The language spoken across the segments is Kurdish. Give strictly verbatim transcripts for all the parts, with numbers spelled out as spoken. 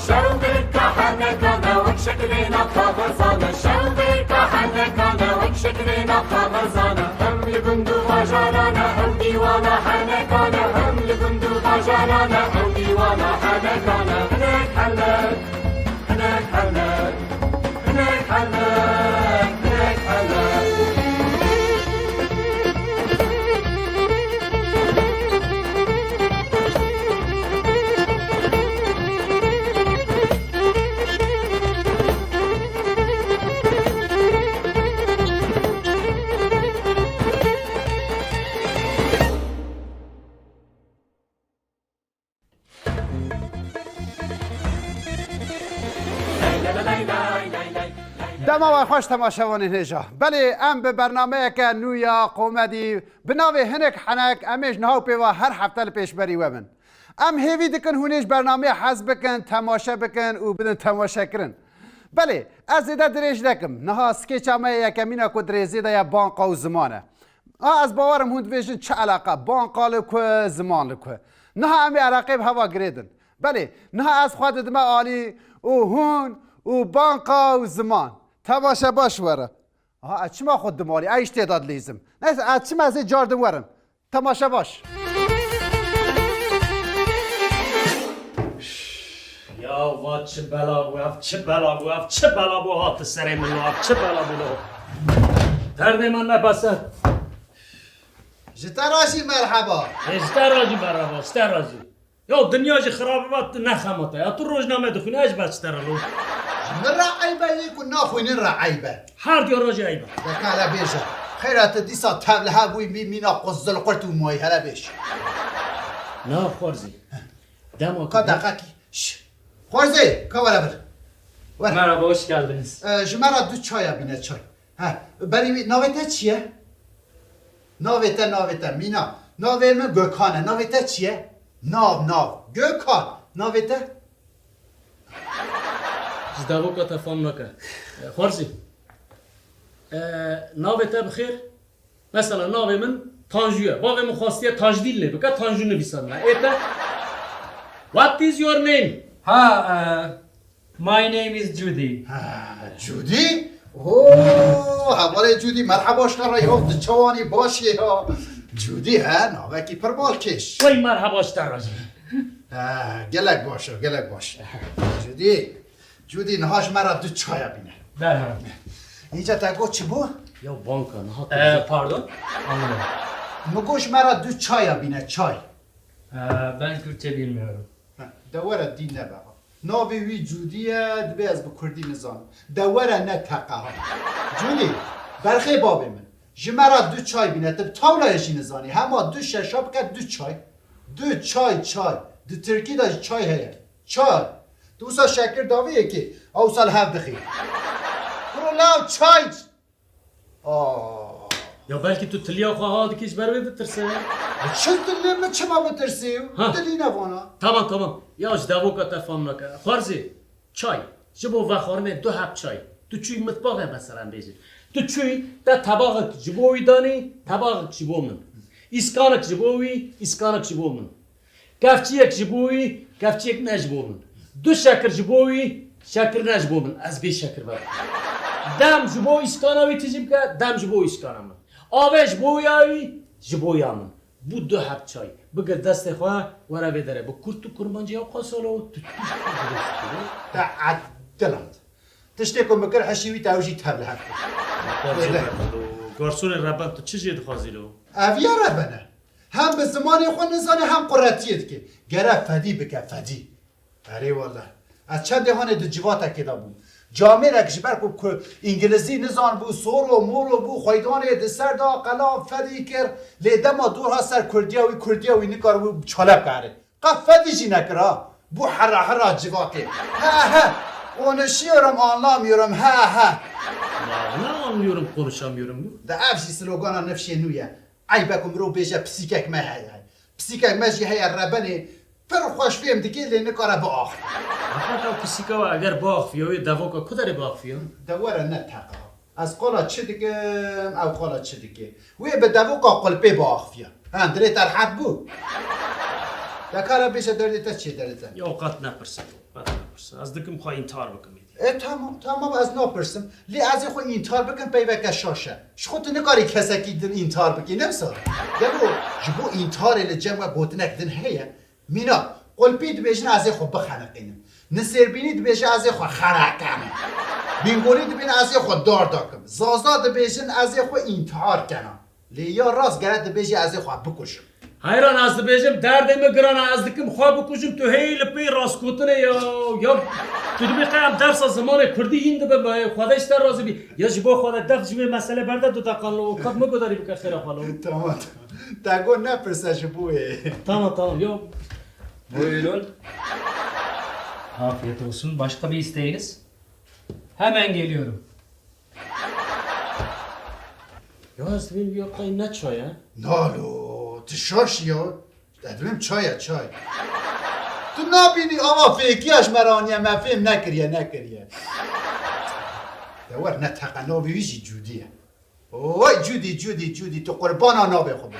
Şewbêrka henekane wek şekilêna kaxezane, şewbêrka henekane wek şekilêna kaxezane. Hem li gund û bajarane ew dîwana henekane, hem li gund û bajarane ew dîwana henekane. Hinek henek, hinek henek, hinek henek, hinek henek. Dema we xweş temaşevanên hêja. Belê em bi bernameyeke nû ya komedî bi navê Hinek Henek em ê ji niha û pêva her hefte li pêşberî we bin. Em hêvî dikin hûn ê ji bernameyê hez bikin, temaşe bikin û bidin temaşekirin. Belê, ez zêde dirêj nekim. Niha skêça me yê yekemîn e ku dirêzê de ye banqa û ziman e. A, ez bawerim hûn dibêjin çi eleqe, banqa li ku, ziman li ku. Niha em ê eleqeyê bi heva girêdin. Belê, niha ez xwe didime alî û hûn û banqa û ziman. Temaşe baş were. Aha, ez çima xwe didim alî? Ez îş tê de dilîzim. Neyse, ez çima ez ê car din werim. Temaşe baş. Ya va çi bela bû, ev çi bela bû, ev çi bela bû hate serê min, ev çi bela bû lo. Derdê me nebese. Ji te re jî merheba. Ê, ji te re jî merheba, ji te re jî. Ya dinya jî xirabe be, tu ne xemata. Ya tu rojname dixwîne, ez ji ber çi te re lo? Ji min re eyb e, yê ku naxwînin re eyb e. Her diya re jî eyb e. De ka hele bêje. Xeyra tu dîsa tevlihev bûyî, mî-, mîna quzil qurt û mayî, hele bêj. Na Xwarzî. Dema Ka ku deqekî. Şş. Xwarzî, ka were vir. Were. Merhaba, hoş geldiniz. E, ji me re du çaya bîne, çay. He, berî wî, navê te çi ye? Navê te, navê te, mîna. Navê min Gökhan e. Navê te çi ye? Nav, nav. Gökhan. Navê te? Ji davoka te fam nake. E, Xwarzî. E, navê te bi xêr? Mesela navê min Tanju ye. Bavê min xwestiye Tajdîn lê bike, Tanju nivîsandine. Ê te? What is your name? Ha, e, My name is Judy. Ha, Judy? Oo, hevalê Judy, merheba ji te re ya, tu çawanî, baş î ya? Judy, he, navekî pir balkêş. Wey merheba ji te re jî. Ha, gelek baş e, gelek baş. Judy, Judy, niha ji me re du çaya bîne. Derhal. Îca te got çi bû? Ya banka, niha Ee, pardon? Anlamadım. Min got ji me re du çaya bîne, çay. Ee, ben Kürtçe bilmiyorum. Heh, de were dî nebe ha. Navê wî Cûdî ye, dibê ez bi kurdî nizanim. De were ne teqe ha. Cûdî, berxê bavê min. Ji me re du çay bîne, tu bi tawlayê jî nizanî. Hema du şeşa bike du çay. Du çay, çay. Di tirkî de jî çay heye. Çay. Tu wisa şekir davî yekê, ew wisa li hev dixî. Kuro law çay. Aa. Ya belkî tu tiliya xwe ha dikî ji ber wê ditirse ya. E, çi tilê min çima bitirsî? Ha. Tilî ne vana. Tamam, tamam. Ya ji devoka te fam nake. Xwarzî, çay. Ji bo vexwarinê du heb çay. Tu çûyî mitbaxê mesela em bêjin. Tu çûyî te tebaxek ji bo wî danî, tebaxek ji bo min. Îskanek ji bo wî, îskanek ji bo min. Kevçiyek ji bo wî, kevçiyek ne ji bo min. Du şekir ji bo wî, şekir ne ji bo min. Ez bê şekir verim. Dem ji bo îskana wî tijî bike, dem ji bo îskana min. Avê ji bo ya wî, ji bo ya min. Bû du heb çay. Bigir destê xwe, were vê derê. Bi kurd û kurmancî ya qasalo, tu tişt Te ediland. Tiştê ku min kir hişî wî te ew jî tev li hev kir. Garsonê reben tu çi jê dixwazî lo? Ev ya reben e. Hem bi zimanê xwe nizane hem quretiyê dike. Gere fedî bike, fedî. Erê wele. Ez çendê hanê di civatekê de bûm. Camêrek ji ber ku ku îngilizî nizanbû, soro moro bû, xweydanê di ser de qela fedî kir. Lê dema dor hat ser kurdiya wî, kurdiya wî nikaribû çalep kare. Qe fedî jî nekir ha. Bû hera hera civakê. He he. Konuşuyorum, anlamıyorum. He he. Ya ne anlıyorum, konuşamıyorum bu? De ev jî slogana nifşê nû ye. Eyb e ku mirov bêje pisîkek me heye. Pisîkek me jî heye rebenê. Pir xweş fêm dike lê nikare biaxive. Heqet ew pisîka we eger biaxiviya wê devoka ku derê biaxiviya? De were ne teqa. Ez qala çi dikim, ew qala çi dike. Wê bi devoka qulpê biaxiviya. Hen, dilê te rehet bû. De kara bêje derdê te çi ye, derdê te? Ya qet nepirse, qet nepirse. Ez dikim xwe întihar bikim êdî. E, tamam, tamam, ez napirsim. Lê ez ê xwe întihar bikim peyveke şaş e. Ji xwe tu nikarî kesekî din întihar bikî, ne wisa? Gelo ji bo întiharê li cem we gotinek din heye? Mîna, qulpî dibêjin ez ê xwe bixeniqînim. Nisêrbînî dibêje ez ê xwe xeneqenim. Bîngolî dibêne ez ê xwe dar dakim. Zaza dibêjin ez ê xwe întihar kena. Lê ya rast gere dibêjî ez ê xwe bikujim. Heyran ez dibêjim, derdê min giran e, ez dikim xwe bikujim, tu hêyî li pêy rastgotinê ya. Ya tu dibê qey em dersa zimanê kurdî hîn dibin, Xwedê ji te razî bî. Ya ji bo Xwedê def ji vê meselê berde du deqan lo, qet min gudarî bike xêra xwe lo. Tamam, tamam. Te got nepirse ji bo wê. Tamam, tamam, ya. Buyurun. Afiyet olsun. Başka bir isteğiniz? Hemen geliyorum. Ya ez dibêm ya qey ne çay e? Nalo, tu şaş ya. Ez dibêm çay e, çay. Tu nabînî ava fêkiya ji me re aniye, me fêm nekiriye, nekiriye. De wer ne teqe navê wî jî Cûdî ye. Oy Cûdî, Cûdî, Cûdî, tu qurbana navê xwe bibî.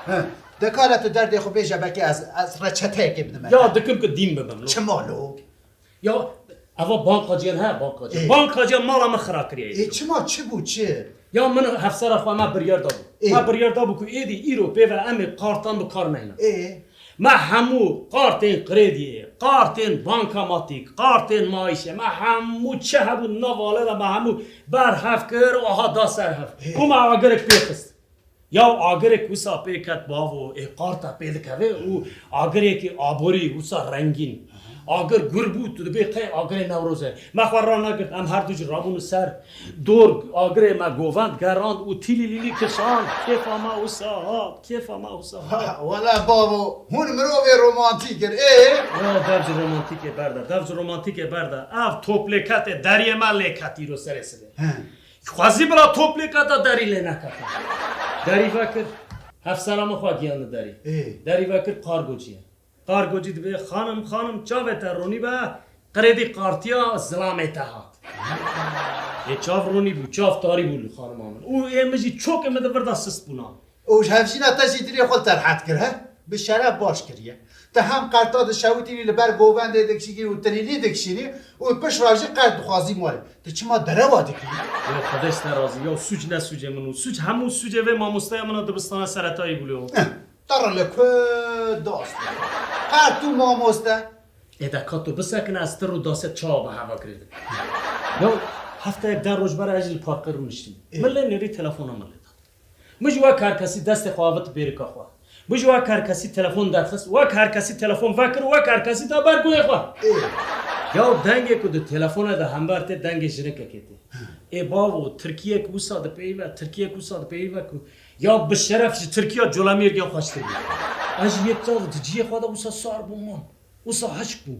He, de kare tu derdê xwe bêje, belkî ez, ez reçeteyekê bidim. Ya dikim ku dîn bibim lo. Çima lo? Ya eva bankaciyên he, bankaciyên. Ê. Bankaciya mala min xira kiriye. Ê, çima, çi bû, çi? Ya min hefsera xwe me biryar dabû. Ê. Me biryar dabû ku êdî îro pê ve em ê kartan bi kar neynin. Ê. Me hemû kartên krediyê, kartên bankamatîk, kartên maîşê, me hemû çi hebû nav alê de me hemû ber hev kir û aha da ser hev. Ê. Û me agirek pê xist. Ya agirek wisa pê ket bavo, ê qarta pê dikeve û agirekî aborî wisa rengîn. Agir gur bû, tu dibê qey agirê Newroz e. Me xwe ranagirt, em her du jî rabûn ser dor, agirê me govend, gerand û tîlîlîlî kişand. Kêfa me wisa hat, kêfa me wisa hat. Wele bavo, hûn mirovê romantîk in, ê? Ya dev ji romantîkê berde, dev ji romantîkê berde. Ev toplêketê deriyê me lê ket îro serê sibê. He. Xwezî bila toplêketa derî lê nekete. Derî vekir, hefsera min xwe giyan li derî. Ê. Derî vekir kargocî ye. Kargocî dibê, xanim, xanim, çavê te ronî be, kredî kartiya zilamê te hat. Ê çav ronî bû, çav tarî bû li xanima min. Û ê min jî çokê min di vir de sist bûna. Û ji hevjîna te jî dilê xwe li te rehet kir, he? Bi şeref baş kiriye. Te hem qerta dişewitînî li ber govendê dikişînî û tilîlî dikişînî û pişt re jî qert dixwazî malê. Tu çima derewa dikî? Ya Xwedê ji te razî, ya sûc ne sûcê min û sûc hemû sûcê vê mamosteya min a dibistana seretayî bû lê. Eh, tir li ku, das li ku. Qert û mamoste. Ê de ka tu bisekine ez tir û dasê çawa bi heva girê dikim. Ya hefteyek deh roj ber ez jî li parkê rûniştîm. Ê. Min lê nêrî telefona min lê da. Min ji wek her kesî destê xwe avêt bêrika xwe. Min ji wek her kesî telefon derxist, wek her kesî telefon vekir û wek her kesî da ber guhê xwe. Ê. Ya dengê ku di telefona de hember tê dengê jinikekê tê. Ê bavo, tirkiyek wisa dipeyve, tirkiyek wisa dipeyve ku ya bi şeref ji tirkiya colemêrgiyan xweştir bû. Ez jî yê çav di cihê xwe de wisa sar bûm man. Wisa hişk bû.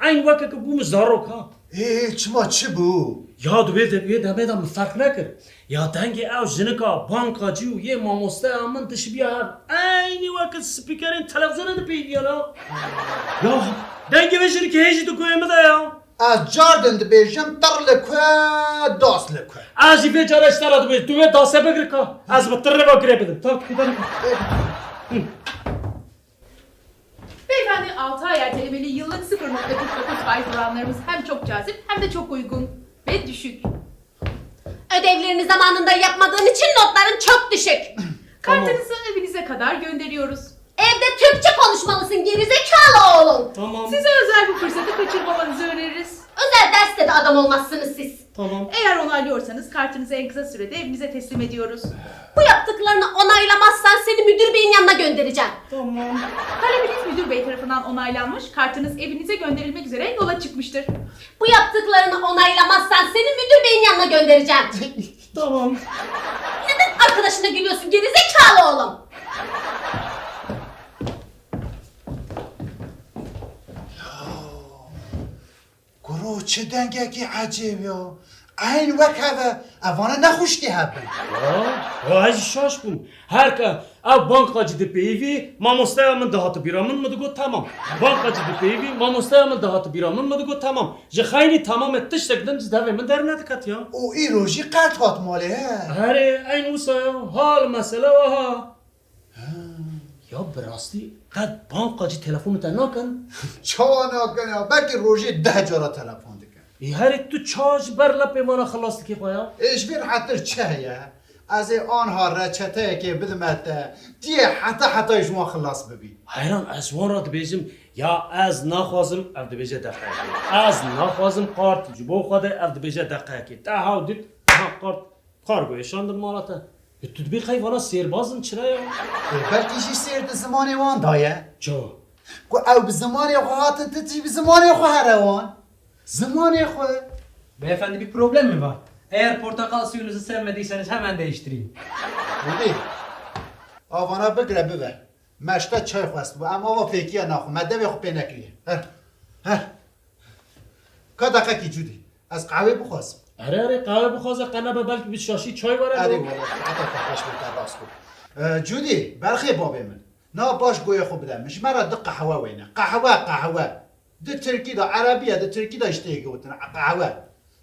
Eyn weke ku bûme zarok ha. Ê, çima çi bû? Ya di wê de, wê demê de min ferq nekir. Ya dengê ew jinika bankacî û yê mamosteya min dişibiya hev. Eynî weke spîkerên televîzyonê dipeyviya la. Ya dengê vê jinikê hê jî di guhê min de ya. Ez car din dibêjim, tir li ku, das li ku. Ez jî vê cara ji te re dibêjim, tu wê dasê bigir ka. Ez bi tirê ve girê bidim. Ta ku bere. Beyefendi, altı ay ertelemeli yıllık sıfır nokta kırk dokuz faiz oranlarımız hem çok cazip hem de çok uygun ve düşük. Ödevlerini zamanında yapmadığın için notların çok düşük. Tamam. Kartınızı evinize kadar gönderiyoruz. Evde Türkçe konuşmalısın gerizekalı oğlum. Tamam. Size özel bu fırsatı kaçırmamanızı öneririz. Özel derste de adam olmazsınız siz. Tamam. Eğer onaylıyorsanız kartınızı en kısa sürede evinize teslim ediyoruz. Bu yaptıklarını onaylamazsan seni müdür beyin yanına göndereceğim. Tamam. Talebiniz müdür bey tarafından onaylanmış, kartınız evinize gönderilmek üzere yola çıkmıştır. Bu yaptıklarını onaylamazsan seni müdür beyin yanına göndereceğim. Tamam. Neden arkadaşına gülüyorsun gerizekalı oğlum? Kuro, çi dengekî ecêb ya. Eyn wek hev e. Evana ne xwişkê hev bin. Ya, ya ez jî şaş bûm. Her ke ev banka jî dipeyivî, mamosteya min dihate bîra min, min digot, "Temam." Banka jî dipeyivî, mamosteya min dihate bîra min, min digot, "Temam." Ji xeynî temamê tiştek din ji devê min dernediketiya. Û îro jî qert hat malê, he? Herê, eyn wisa ya. Hal mesele wiha. Ha. Ya bi rastî qet banka jî telefonu te nakin? Çawa nakin ya? Belkî rojê deh cara telefon dikin. Ê herê tu çawa ji ber lepê vana xilas dikî xwe ya? Ê ji vê rehetir çi heye? Ez ê anha reçeteyekê bidime te, tu yê heta heta ji wan xilas bibî. Heyran, ez wan re dibêjim, ya ez naxwazim, ev dibêje deqeyekê. Ez naxwazim kart ji bo xwe de, ev dibêje deqeyekê. Te hew dît, ha kart. Kargoyê şandin mala te. E, tu dibî qey vana sêrbaz in, çira ya? E, belkî jî sêr di zimanê wan de ye. Çawa? Ku ew bi zimanê xwe hatin, tu jî bi zimanê xwe here wan. Zimanê xwe. Beyefendi, bir problem mi var? Eğer portakal suyunuzu sevmediyseniz hemen değiştireyim. Hûdî. Avana bigire bibe. Me ji te çay xwestibû. Em ava fêkiya naxwe. Me devê xwe pê nekiriye. Her. Her. Ka deqekî Cûdî. Ez qehwê bixwazim. Erê, erê, qehwe bixwaze, qe nebe belkî bi şaşî çay were. Erê were, heta te xweş bê te rast got. E, Cûdî, berxê bavê min. Na baş goyê xwe bide min. Ji me re di qehwe wêne. Qehwe, qehwe. Di tirkî de, erebî ye, di tirkî de ji tê gotin. Qehwe.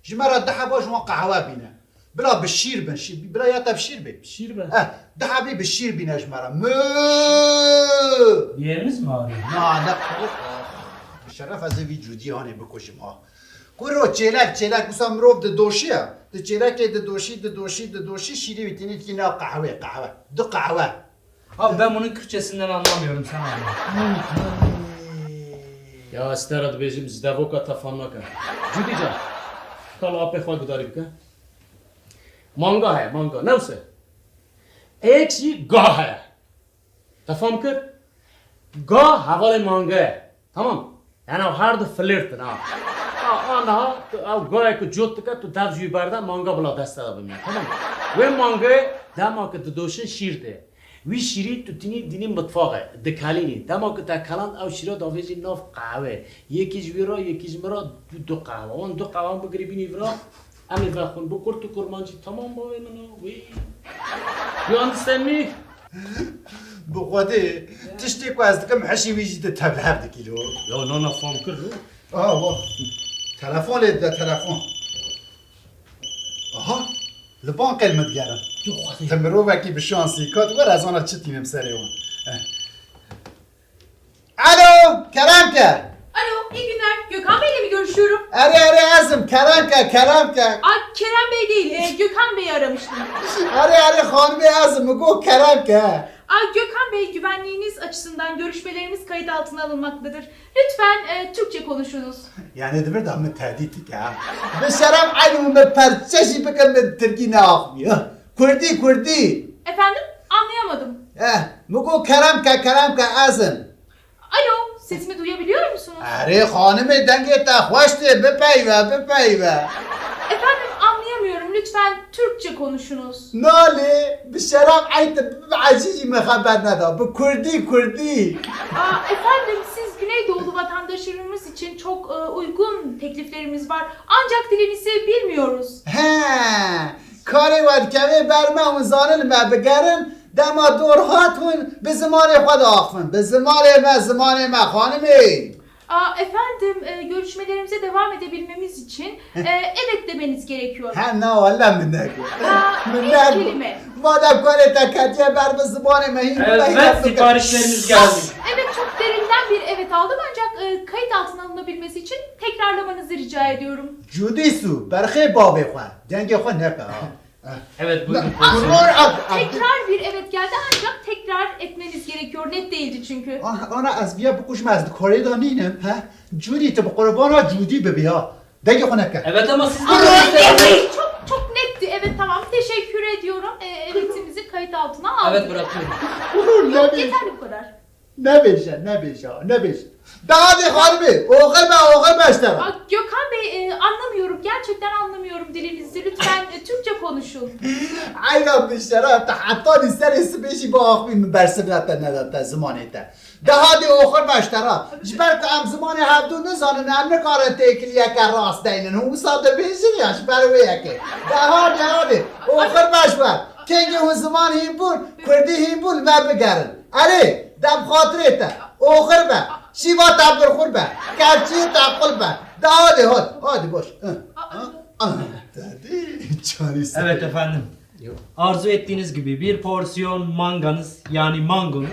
Ji me re di heba ji wan qehwe bîne. Bila bi şîr bin, şî-, bila ya te bi şîr bê. Şîr be. Eh, di hebî bi şîr bîne ji me re. Mü! Bir yeriniz mi ağrıyor? Na, ne, oh, oh. Bi şeref ez ê vî Cûdî hanê bikujim, ah. Kuro, çêlek, çêlek, wisa mirov didoşî ya. Di çêlekê didoşî, didoşî, didoşî, şîrê wî tînî dikî nav qehwê, qehwe. Du qehwe. Abi ben bunun Kürtçesinden anlamıyorum, sen anla. Ya ez te re dibêjim, ji devoka te fam nake. Cûdî can, kala apê xwe gudarî bike. Manga heye, manga. Ne wise? Êk jî ga heye. Te fam kir? Ga hevalê manga ye. Tamam. Yani ew her du flirt in ha. Ya, aniha tu ew gayê ku cot dike, tu dev ji wî berde, manga bila dest te de bimîne. Tamam. Wê mangê dema ku didoşin şîr dê. Wî şîrî tu tînî dînî mitfaxê, dikelînî. Dema ku te keland ew şîra davêjî nav qehwê. Yekî ji wî re, yekî ji min re, du, du qehwe. Wan du qehwan bigirî bînî vira, em ê vexwin. Bi kurt û kurmancî tamam bavê min o. Wî. You understand me? Bi Xwedê, tiştê ku ez dikim, hişê wî jî di tevlihev dikî lo. Ya, na, na, fam kir lo. Aha, wa. Telefon lê dide, telefon. Aha, li bankê li min digerin. Tu Xwedê. Ti mirovekî bi şansî kat, were ez ana çi tînim serê wan. Eh. Alo, kerem ke. Alo, iyi günler. Gökhan Bey'le mi görüşüyorum? Erê, erê, ez im, kerem ke, kerem ke. Aa, Kerem Bey değil, e, Gökhan Bey'i aramıştım. Erê, erê, xanimê, ez im, min got kerem ke. Aa, Gökhan Bey, güvenliğiniz açısından görüşmelerimiz kayıt altına alınmaktadır. Lütfen, e, Türkçe konuşunuz. Yani di vir de min tehdît dike ha. Bi şeref eynî min perçe jî bikin, min tirkî neaxivî. Kurdî, kurdî. Efendim? Anlayamadım. Eh, min got kerem ke, kerem ke, ez im. Alo, sesimi duyabiliyor musunuz? Erê xanimê, dengê te xweş tê, bipeyve, bipeyve. Efendim, anlayamıyorum. Lütfen Türkçe konuşunuz. Nalê, bi şeref ey te, bi ecî jî min xeber neda. Bi kurdî, kurdî. Aa, efendim, siz Güneydoğulu vatandaşlarımız için çok, e, uygun tekliflerimiz var. Ancak dilinizi bilmiyoruz. He, karê we dikeve ber me, hûn zanin li me bigerin, dema dor hat hûn bi zimanê xwe diaxivin. Bi zimanê me, zimanê me, xanimê. Aa, efendim, e, görüşmelerimize devam edebilmemiz için, e, evet demeniz gerekiyor. He, na, wele min negot. Aa, Min bir negot. kelime. Madem karê te ketiye ber bi zimanê me, hîn Evet, siparişleriniz geldi. Evet, çok derinden bir evet aldım ancak, e, kayıt altına alınabilmesi için tekrarlamanızı rica ediyorum. Cûdî sû, berxê bavê xwe, dengê xwe neke ha. Evet, buyurun. Tekrar bir evet geldi ancak tekrar etmeniz gerekiyor. Net değildi çünkü. Ah, ana ez viya bikujim, ez di karê de nînim, he? Cûdî, tu bi qurbana Cûdî bibî ha. Dengê xwe neke. Evet ama siz Çok, çok netti. Evet, tamam. Teşekkür ediyorum. E, evetimizi kayıt altına aldık. Evet, bırakıyorum. Yeterli bu kadar. Nebêje, nebêje, nebêje. Dahadê xanimê, oxir be, oxir be ji te re. Aa, Gökhan Bey, e, anlamıyorum. Gerçekten anlamıyorum dilinizi. Lütfen, e, Türkçe konuşun. Eyra bi şeref, te heta li serê sibê jî biaxivî, min bersiv te neda te zimanê te. De hadê oxir be ji te re. Ji ber ku em zimanê hevdû nizanin, em nikarin têkiliyeke rast deynin. Hûn wisa dibêjin ya ji ber wê yekê. De hadê, hadê. Oxir be ji we. Kengê hûn ziman hîn bûn, kurdî hîn bûn, me bigerin. Erê, de bi xatirê te. Oxir be. Şîva te birxur be. Kevçiyê te qul be. De hadê, hadi. Hadi boş. Hı. Hı. Aha, dedi. Çaresiz. Evet efendim. Arzu ettiğiniz gibi bir porsiyon manganız, yani mangonuz,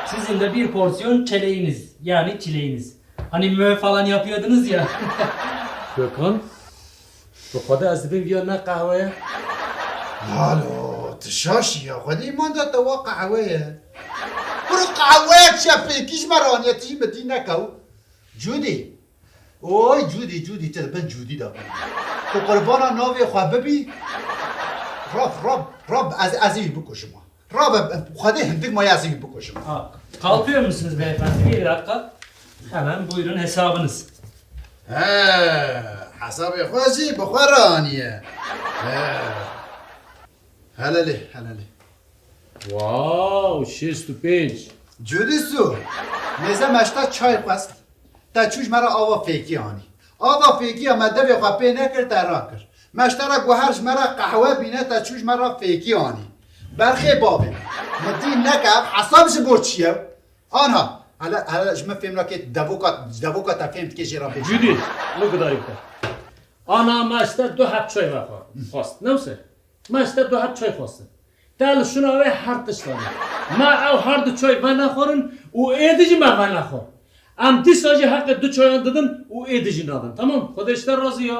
sizin de bir porsiyon çeleğiniz, yani çileğiniz. Hani mö falan yapıyordunuz ya. Gökhan, tu xwede ez dibêm viya ne qehweye? Lalo, tu şaş î ya, xwedî îman da te wa qehwe ye. Kuro qehweyek çi ye, pêkî ji me re aniye, tu jî min dî nekew. Cûdî. Oy, Cûdî, Cûdî, tu li bin Cûdî de bû. Tu qurbana navê xwe bibî. Rab, Rab, Rab, ez, ez ê wî bikujim. Rab, Xwedê hindik maye ez ê wî bikujim. Ha, kalkıyor musunuz beyefendi? Bir dakika. Hemen buyurun hesabınız. He, hesabê xwe jî bi xwe re aniye. He. Helalê, helalê. Wow, şêst û pênc. Cûdî su. Mêze me ji te çay xwest. Te çû ji me re ava fêkî anî. Ava fêkiya me devê xwe pê nekir, te rakir. Me ji te re guher ji me re qehwe bîne, te çû ji me re fêkî anî. Berxê bavê. Min dî neke ev hesab ji bo çi ye? Ana, hele, hele ji min fêm nake devoka, devoka te fêm dike jê re bêje. Cûdî, min gudarî bike. Ana me ji te du heb çay vexwe. Xwest. Ne wise? Me ji te du heb çay xwestin. Te li şûna wê her tişt anî. Me ew her du çay venexwarin û êdî jî me venexwar. Em dîsa jî heqê du çayan didin û êdî jî nadin. Temam? Xwedê ji te razî ya.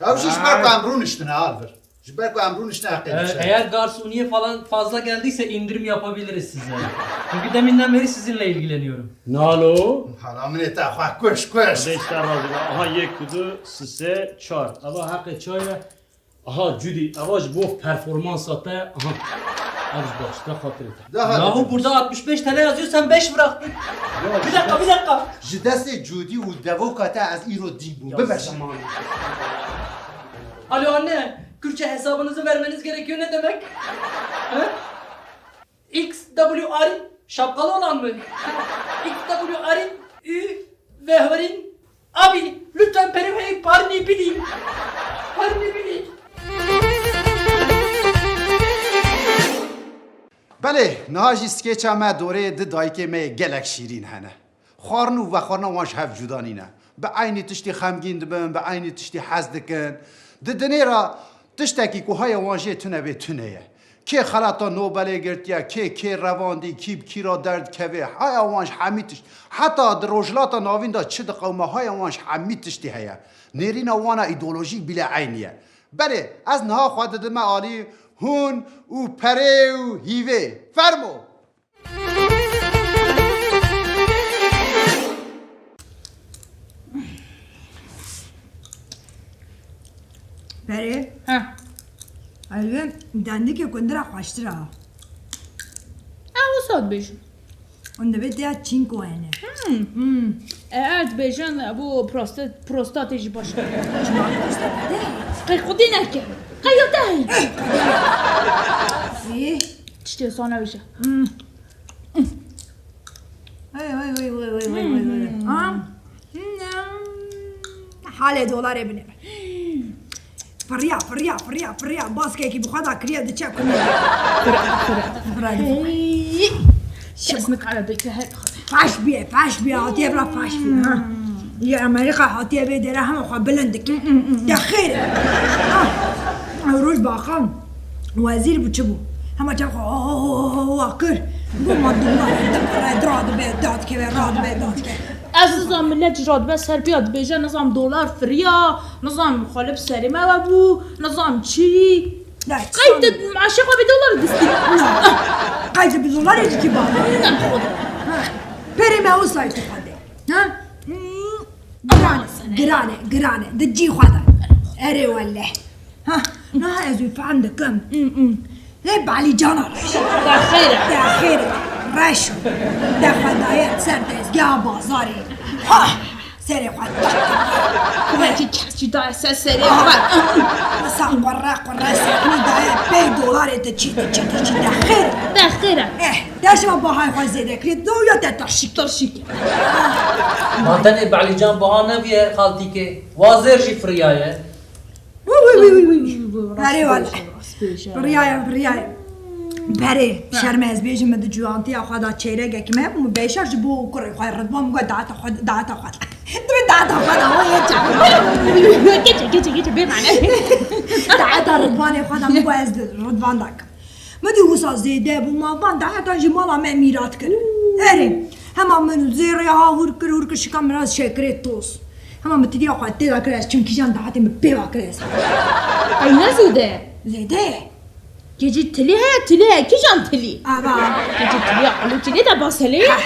Ew jî ji ber ku em rûniştine, Alvir. Ji ber ku em rûniştine heqê Ee, diçe. Eğer garsoniye falan fazla geldiyse indirim yapabiliriz size. Çünkü deminden beri sizinle ilgileniyorum. Nalo. Hala min ê te xwe kuş, kuş. Xwedê ji te razî be. Aha, yek, du, sê, çar. Eva heqê çay e. Aha, Cudî, eva ji bo performansa te, aha. Ev ji baş, te xatirê te. Daha Yahu burada altmış beş T L yazıyor, sen beş bıraktın. Ya, Bir dakika, bir dakika. Ji destê Cudî û devoka te ez îro dî bûm. Ya Bibe. Zaman. Alo anne, Kürtçe hesabınızı vermeniz gerekiyor ne demek? He? X W R şapkalı olan mı? X W R ü ve Hıvır'ın abi lütfen Peri Bey parni bili. Parni bili. Belê, niha jî skêça me dorê di dayikê me yê gelek şîrîn hene. Xwarin û vexwarina wan ji hev cuda nîne. Bi eynî tiştî xemgîn dibin, bi eynî tiştî hez dikin. Di dinê re tiştekî ku haya wan jê tune bê tune ye. Kê xelata Nobelê girtiye, kê kê revandî, kî bi kî re derdikeve, haya wan ji hemî tişt. Heta di Rojhilata Navîn de çi diqewime, haya wan ji hemî tiştî heye. Nêrîna wan a îdeolojîk bîle eynî ye. Belê, ez niha xwe didime alî hûn û perê û hîvê. Fermo! Perê. He. Elbê dendikê kundira xweştir a. Ew wisa dibêjin. Hûn dibê tiya çînko hene. Hmm. Hmm. E, ev dibêjin, e, bo prostat, prostatê jî baş e. Çima prostat hede? Qey xwedî neke. Qey ya te heye. Ê. Tiştê wisa nebêje. Hmm. Hey, hey, hey, hey, hey, hey, hey, hey. Hmm. Ha? Hmm. Halê dolarê binêre. Firiya, firiya, firiya, firiya. Baskekî bi xwe da kiriye diçe kunê. Fire, fire. Fire. Hey. Kes nikare bike her. Faş bîye, faş bîye. Hatiye vira faş bîye. Ha. Li Amerîka hatiye vê dere hema xwe bilind dike. Te xêr e. Ha. Roj baxan. Wezîr bû çi bû? Hema çav xwe wa kir. Bû ma dolar. Radibe, dadikeve, radibe, dadikeve. Ez nizam millet ji radibe ser piya dibêje, nizam dolar firiya, nizam xwe li bi serê me we bû, nizam çi. Qey tu meşê xwe bi dolar distî? Qey tu bi dolarê dikî ba? Perê me wisa tu xwe de. Ha? Giran e, giran e, giran e. Di cî xwe de. Erê wele. Ha, niha ez wî fehm dikim. Lê Belî cana reş. Te xêr e. Te xêr e. Reş. Te xwe daye ser dezgeha bazarê. Ha! Serê xwe tak. Belkî kes jî daye ser serê xwe. Wisa qurre qurre sehnî daye pey dolarê diçî, diçî, diçî, de xêr. De xêr e. Eh, de ji me bahayê xwe zêde kirî, do ya te tirşik. Tirşik. Ma tenê Behlîcan baha nebiye xaltîkê. Wa zêr jî firiyaye. Wî, wî, wî, wî, wî. Erê wele. Firiyayem, firiyayem. Berê, şerme ez bêjim, min di ciwantiya xwe da çêregek me, min beşa ji bo kurê xwe Ridvan, min got, daeta xwe, daeta xwe. Dibê daeta xwe da, o yê çawa. Geçe, geçe, geçe, bê mane. Daeta Ridvanê xwe da, min got, ez li Ridvan da kim. Min dî wisa zêde bû, ma van daeta ji mala me mîrat kir. Erê, hema min zêrê ha hûr kir, hûr kir, şika min ra şekerê toz. Hema min tidiya xwe tê da kir, ez çimkîjan daetê min pê va kir ez. Ay ne zêde? Zêde. Kê cî tilî heye, tilî heye, kîjan tilî? Ava. Kê cî tilî ya Alo tilî de baselê? Ha,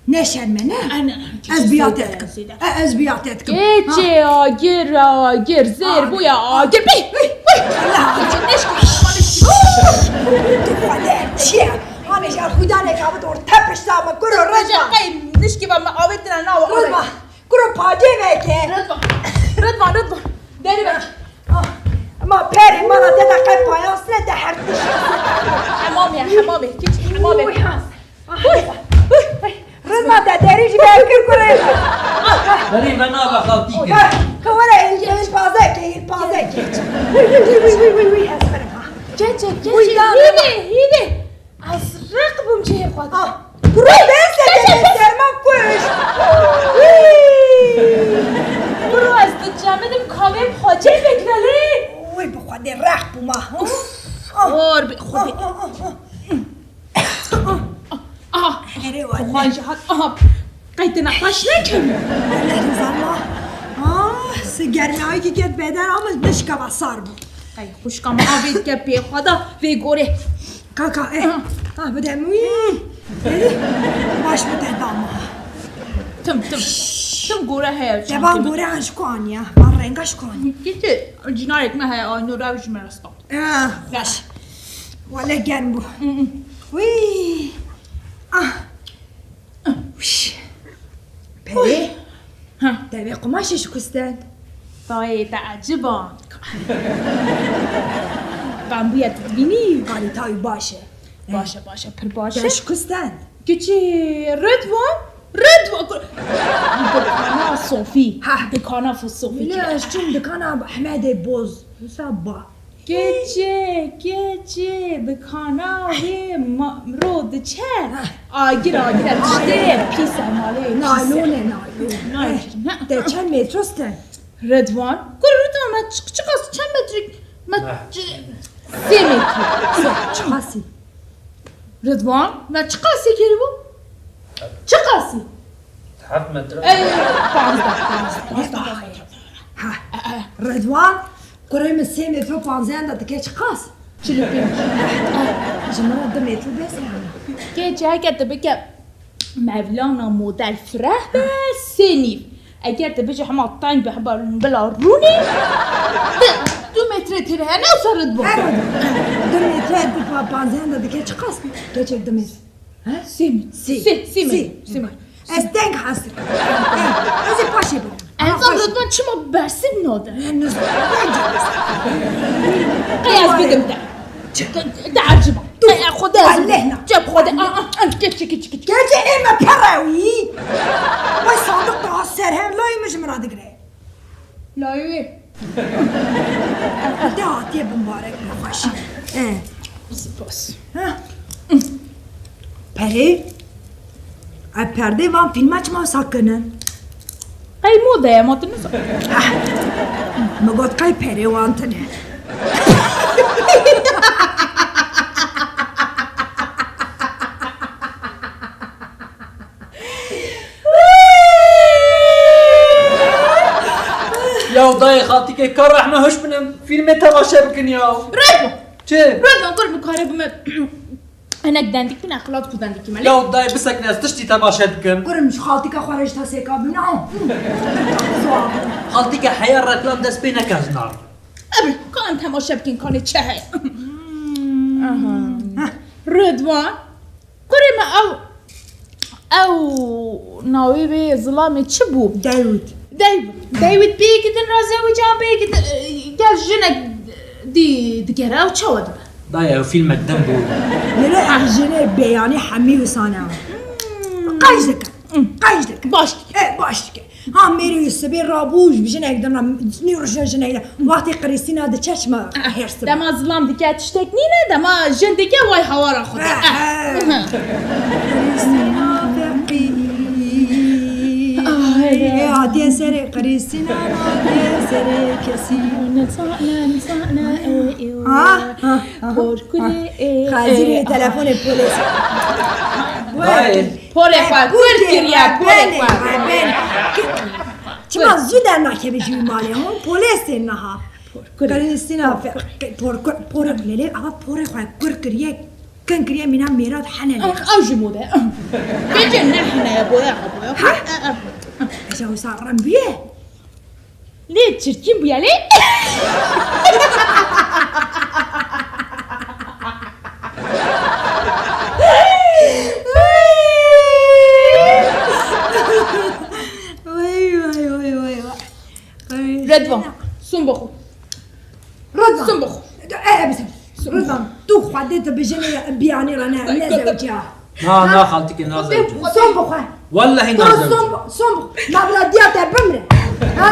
ne şerme ne? Ana, Ez biya te dikim. Zêde. E, ez biya te dikim. Geçê agir, agir, zêr bûya agir. Bih, bih, bih. Allah. Geçê neşke, neşke. Xwedê çi ye? Hanê ji xudanê ka bid or tepişta me kuro Ridvan. Qey nişkî va me avêtine nawa. Ridvan. Kuro pacê veke. Ridvan. Ridvan, Ridvan. Derî veke. Ah, ma perê mala te de qey payas ne de her tişt. Hemam ya, hemam e. Kiç, hemam e. Uy, ha. Uy, uy, uy. Ridvan te derî jî ber kir kurê. Berî me nabe xaltî kir. Ka were îl, îlpazekê, îlpazekê. Uy, uy, uy, uy, uy, uy, ez birim ha. Keçe, keçe, Uy, da, hîdê, hîdê. Ez req bûm cihê xwe de. Ah, kuro dest de serma kuş. Uy. Kuro ez dicemidim kavê xwecê vekvelê. Uy, bi Xwedê req bûma. Uf, ah. Xor bi Xwedê. Ah, ah, ah, ah. Aha, Herê wele. Xwan jî hat. Aha. Qey te nexweş nekim. Wele zarma. Ah, si germiyayekî ket beden ama nişkava sar bû. Qey xwişka min avê dike pê xwe da vê gorê. Kaka, eh. Ah. Ah, bide wî. Baş bi te dama. Tim, tim. Tim gore heye. Te van gore an ji ku aniya. Van renga ji ku aniya. Gitti. Cinayek me heye, ay nû rew ji me re stand. Ah, baş. Wele germ bû. Wî. Ah. Wîş. Perê. Ha. Te vê qumaşê şikustend. Tayê te eciba. Bambûya tu dibînî? Kalîta wî baş e. Baş e, baş e, pir baş e. Te şikustend. Kiçî, Ridvan, Ridvan. Dikana Sofî. Ha. Dikana Sofî. Wîne ez çûm dikana Ehmedê Boz. Wisa ba. Keçê, keçê, dikana wê ma-, ro diçe. Heh. Agir, agir e, tiştê pîs e, malê pîs e. Naylon e, naylon. Naylon. Heh. Te çend metre ste? Ridvan. Kur Ridvan, me çi-, çiqas, çend metre? Me Heh. çi-, sê metre. Sê, çiqasî? Ridvan, me çiqasî kiribû? Çiqasî? Heft metre. Ey, panzdeh, panzdeh, panzdeh. Ha, Ridvan, kurê min sê metre panzdehan de dike çiqas? Çil û pênc. Ji min re du metre bes e. Kê çi heke tu bike Mevlana model fireh be, sê nîv. Eger tu bijî hema teng be, hema bila rûnê, du, du metre têr hene û ser Ridvan. Her du metre, du pa-, panzdehan de dike çiqas? Keçek du metre. He? Sê min. Sê. Sê, sê min. Sê. Sê min. Ez teng hez dikim. Ez ê paşê birim. Enza Ridvan çima bersiv nade? Ne, ne, ne. Qey ez bidim te. Çi? Te, te eciba. Dur. Qey xwe de ez bidim. Lehna. Çep xwe de. A, a, a, geç, geç, geç, geç. Gerçi ê me perewî. Vay sandık daha serhem layê min ji min re digire. Layê wê. Te hatiye bimbarek be xweş. Eh. Spas. Ha. Perê? Ev perdê van fîlma çima wisa kirin? Qey moda ye, ma tu nizan. Ah. Min got qey perê wan tune. Ya dayê xaltîkê ka rehme hoş binin. Fîlmê temaşe bikin ya. Red bû. Çi? Red bû, gur bi karê bime. Hinek dendik bine, xilat ku dendik bime. Ya dayê bisekine ez tiştî temaşe dikim. Kurim ji xaltîka xwe re ji te sêka bimine. Xaltîke heya reklam dest pê neke ji nar. Ebi, ka em temaşe bikin kanê çi heye. Aha. Ridvan. Kurê me ew, Ew navê wê zilamê çi bû? David. David. David bêyekî din re zewican bêyekî din, e, gel jinek dî digere ew çawa dibe? Dayê ew fîlmek din bû. Lê ev jinê beyanî hemî wisa ne. Qeş dike. Qeş dike. Baş dike. E, baş dike. Ha, mêrê wî sibê rabû ji bi jinek din re, nî rojna jinek de. Wextê Krîstîna diçe çima hêrs dibe. Dema zilam dike tiştek nîne, dema jin dike way hawara xwe de. Eh, eh. Krîstîna feqîr. Ay, ya. Ê, hatiye serê Krîstîna, hatiye serê kesî. Nizane, nizane, ê, ê, Ha, ha, ha. Porkulê, ê, Xezîrê ê, telefonê polês. Dayê. Porê xwe, kur kiriye, porê xwe. Çima zû dernakeve ji wî malê, hûn polês tên niha. Krîstîna fe-, por-, por-, lê lê, ava porê xwe kur kiriye, kin kiriye mîna mêra de hene lê. Ew ji mode. Gece ne hene boya, boya. Ha. Eja wisa rem bûye. Lê çirkin bûye lê. Vay, vay, vay, vay, vay. Redwan, sun bixwe. Redwan. Sun bixwe. E, e, bisin. Redwan, tu xwedê tu bi jinê biyanî re ne, ne zewciya. Na, na, xaltikê, na zewciya. Sun bixwe. Wellehî na zewciya. Sun, sun, na bila diya te bimre. Ha?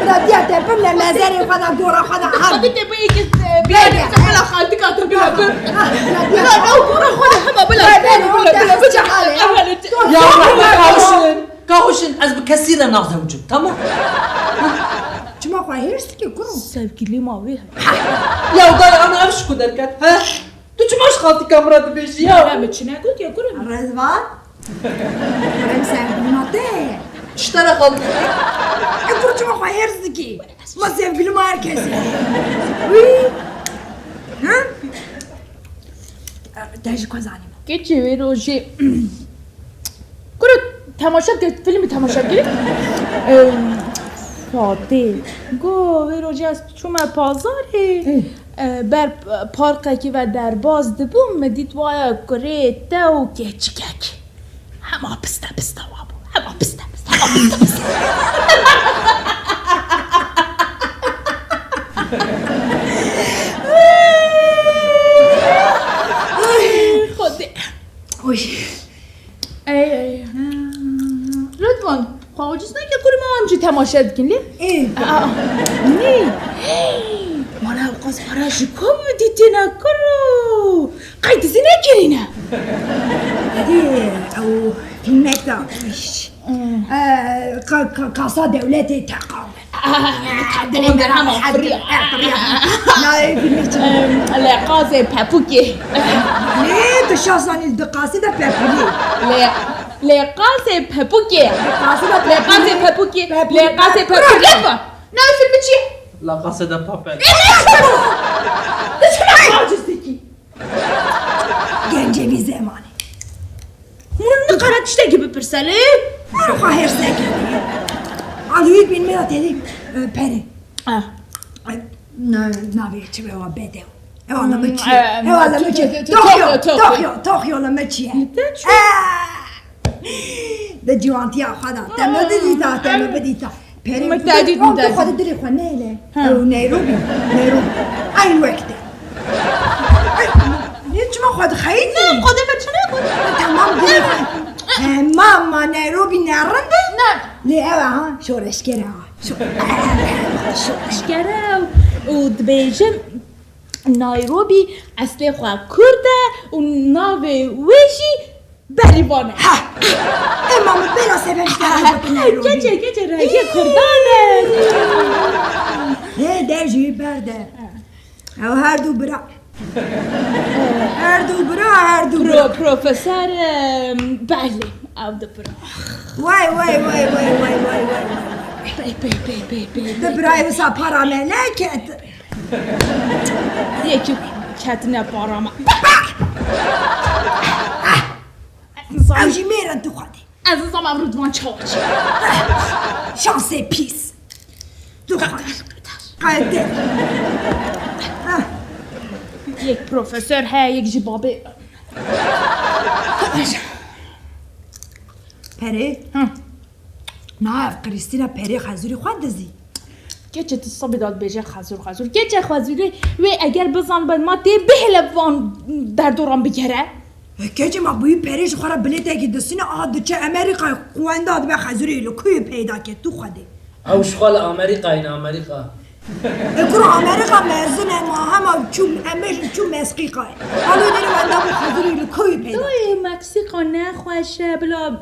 Bila diya te bimre, mezerê xwe de, gora xwe de, ha. Xaltikê bê yekê, e, biyanî, bila xaltika te bila bir. Ha, bila diya. Bila, bila, gora xwe de, hema bila. Bila, bila, bila, bila. Ya, bila, bila. Ka huşin, ez bi kesî re nazewicim, tamam? Çima xwe hêrs dikî, kuro? Sevgilî ma wê heye. Ya dayê, ana ev ji ku derket, he? Tu çima ji xaltika min re dibêjî ya? Ya, min çi negot ya, kuro? Rezvan? Kuro, ev sevgilî ma te ye. Ji te re xaltik. E, kuro, çima xwe hêrs dikî? Ma sevgilî ma her kesî. Wî? Ha? Te ji ku zanî? Keçê wê rojê. Kuro temaşe dike, filmî temaşe dike. Em, Fatê. Go, wê rojê ez çûme pazarê. Hı. E, ber parkekî ve derbas dibûm, min dît waya kurê te û keçikek. Hema piste piste wa bû. Hema piste piste, hema piste piste. Ay, Xwedê. Oy. Ey, ey. Ridvan, xwe aciz neke, kurê me, em jî temaşe dikin lê. Ê. Aa, nê? Hey, mana ew qas para ji ku dîtine kuro? Qey dizî nekirîne? Hadi, ew filmek de. Hmm. Ee, ka-, ka-, kasa dewletê teqam. Dilê me hema firiya. Nayê filmê çi? Em, Leqazê Pepûkê. Lê tu şahsanî di qasê de pepûlê. Lê, Leqazê Pepûkê. Qasê de Leqazê Pepûkê. Pepûlê. Leqazê Pepûkê. Pepûlê. Lê va. Nayê filmê çi ye? La Casa de Papel. Gencê vî zemanê. Hûn nikare tiştekî bipirse lê? Hûn xwe hêrs nekin. Alî wî bîn me ya têdî, e, perê. Ah. E, na-, navê çi be wa bedew. Ewa la min çi ye? Hmm, e, Ewa la min çi ye? To-, to-, Tokyo, Tokyo, Tokyo. Tokyo, Tokyo la min çi ye? Te çi? Ah! Di ciwantiya xwe de. Te min bidîta, te min bidîta. Perê min te dît, min te dît. Xwedê dilê xwe neyne. Ha. Ew Nairobi, Nairobi. Eyn wek te. Ê, çima xwe dixeyînî? Ne, xwedê me çi negot? Tamam, dilê xwe. Tamam, ma Nairobi ne rind e? Ne. Lê ew e ha, şoreşger e ha. Şo-, şoreşger e û dibêjin Nairobi eslê xwe kurd e û navê wê jî Berîvan e. Ha! Ema min bêra sebeb ji te re gotin Nairobi. Keçe, keçe, rengê kurdan e. Hê, dev ji wî berde. Ew her du bira. Her du bira, her du bira. Pro-, profesor, em, belê, ew du bira. Way, way, way. Pey, pey, pey, pey, pey, pey. Du birayê wisa para me neket. Yekî ketine para me. Ew jî mêr in tu xwedî. Ez nizam ev Ridvan çawa çi. Şansê pîs. Tu xwedî. Qayet de. Yek profesor heye, yek jî babê. Perê? Hı. Na, ev Krîstîna perê xezûrî xwe dizî. Keçê tu sebî da dibêje xezûr, xezûr. Keçê xezûrî wê eger bizan be ma tê bihêle van derdoran bigere. E, keçê ma bûyî perê ji xwe re bilêtekî distîne, a diçe Amerîkayê, qwenda dibe xezûrê li ku yê peyda ke tu Xwedê. Ew ji xwe li Amerîkayê ne, Amerîka. E, kuro Amerîka mezin e, ma hema çû, em bêjin çû Mesqîqayê. Alo, dêrê wenda bû xezûrê li ku yê peyda. Dayê, Meksîka nexweş e, bila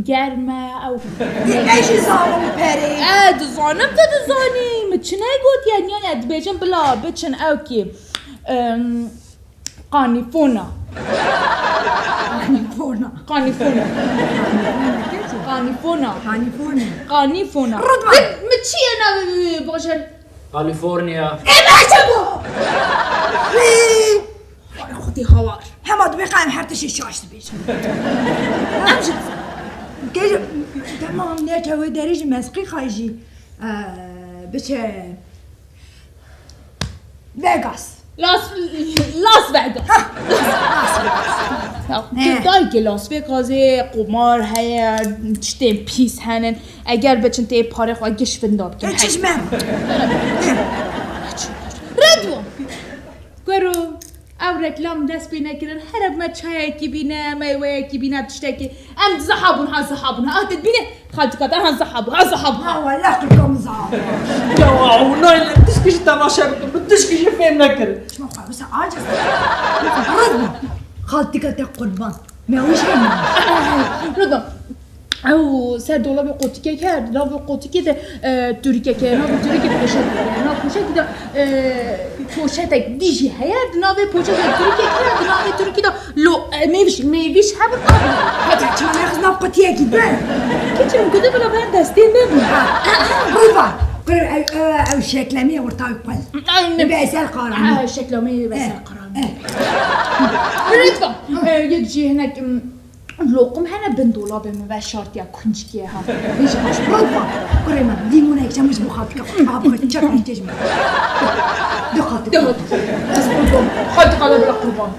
germ e, ew. Ê, ez jî zanim perê. E, dizanim tu dizanî. Min çi negotiye, niya ne dibêjin bila biçin ew kî. Em, Qanîfona. Qanîfona. Qanîfona. Qanîfona. Qanîfona. Qanîfona. Rıdvan. Min, min çi ye navê wî bajar? California. Ê, me çi bû? Vay, Xwedê hawar. Hema dibê qay em her tiştê şaş dibêjin. Em jî dizanin. Gel, tamam, ne çawe derê ji Mesqîqayê jî, e, biçe Vegas. Las, Las Vegas. Ha, Las Vegas. Ya, ne? Dayikê Las Vegasê qumar heye, tiştên pîs henin. Eger biçin tê parê xwe giş vinda bikin. E, çi ji me? Red bû. Kuro, ew reklam dest pê nekirin. Here me çayekî bîne, meyweyekî bîne, tiştekî. Em ziha bûn, ha ziha bûn. Ha, te dibîne xaltika te ha ziha bû, ha ziha bû. Ha, wele qirka min ziha bû. Ya, ew nayê tişkî jî temaşe bikim, min tişkî jî fêm nekir. Çima xwe wisa aciz? Rid bû. Xaltika te qurban. Me wî jî hemî. Rid bû. Ew ser dolabê qotikê ket, di navê qotikê de, e, turîkek heye, navê turîkê poşet heye. Nav poşetî de, e, poşetek dî jî heye, di navê poşetê de turîkek heye, di navê turîkî de lo-, e, mêviş, mêviş hebin, abin. Hadi, çima nexist nav qutiyekî de? Keçim, gude bila ber destê me bû. Ha, ha, ha, bûva. Kure, ew, ew, ew şeklemî ortağı kol. Ay, ne. Veysel Karan. Ha, şeklemî Veysel Karan. Eh, eh. Rid bû. E, yek jî hinek, m, Loqim hene bin dolabê min veşartiye kuncikê ha. Bêje baş, rid bû. Kurê min, lîmonek çemû ji bo xaltika. Abi, çek, çek ji min. De xaltika. De xaltika. Ez qurban. Xaltika de bila qurban.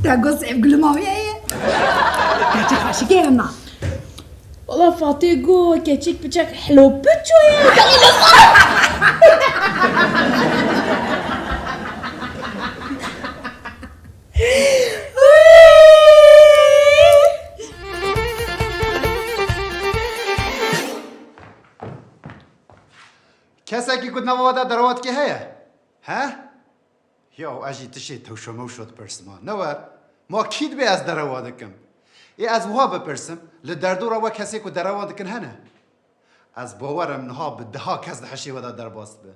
Te got sevgilim awiye ye. Te çek aşikê hema. Wala Fatê got keçik piçek helo piço ye. Kesekî ku di nava we de derewa dike heye? He? Ya, ez jî tiştê tewşo mewşo dipirsim ha. Ne wer? Ma kî dibê ez derewa dikim? Ê, ez wiha bipirsim, li derdora we kesê ku derewa dikin hene? Ez bawer im niha bi deha kes di hişê we de derbas dibe.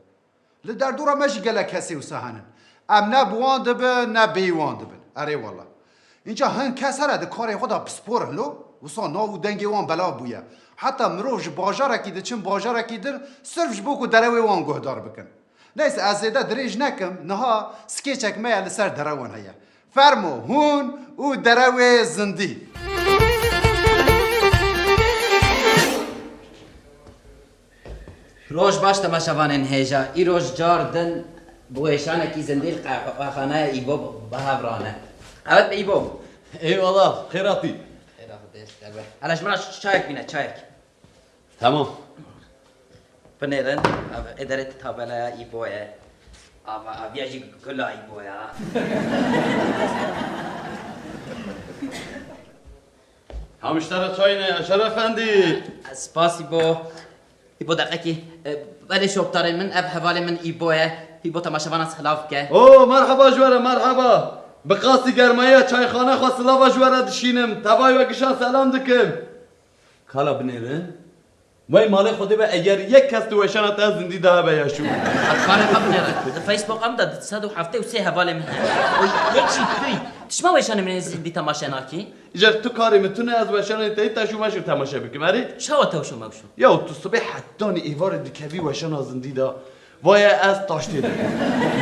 Li derdora me jî gelek kesê wisa henin. Em ne bi wan dibin, ne bêyî wan dibin. Erê wele. Înca hin kes here di karê xwe de pispor in lo, wisa nav û dengê wan belav bûye. Heta mirov ji bajarekî diçin bajarekî din, sirf ji bo ku derewê wan guhdar bikin. Neyse, ez zêde dirêj nekim, niha skêçek me ye li ser derewan heye. Fermo, hûn û derewê zindî. Roj baş temaşevanên hêja. Îroj car din bi wêşanekî zindî li qehwexaneya Îbo bi hev re ne. Qewet be Îbo. Eyvallah, xêr hatî. Xêra Xwedê ji te be. Hele ji min re çayek bîne, çayek. Tamam. Binêrin, ev ederê tabelaya Îbo ye. Ava, aviya jî gula Îbo ya. Hamiştara çayne, Yaşar Efendi. Spasî bo. Îbo deqekî. E, belê şoptarê min, ev hevalê min Îbo ye. Îbo temaşevana silav ke. Oo, merhaba ji we re, merhaba. Bi qasî germayiya çayxane xwe silava ji we re dişînim. Tevayê we gişan selam dikim. Kala binêrin. Wey malê Xwedê be, eger yek kes di weşana te zindî de hebe ya şû. Karê xwe binêre. Di Facebook em de du sed û heftê û sê hevalê min hene. Oy, yek jî tu yî. Tu çima weşanê min ê zindî temaşe nakî? Îcar tu karê min tune, ez weşanê te yî teşû meşû temaşe bikim, erê? Çawa tewşo mewşo? Ya tu sibê hetanî êvarê dikevî weşana zindî de. Vaya ez taştê dikim.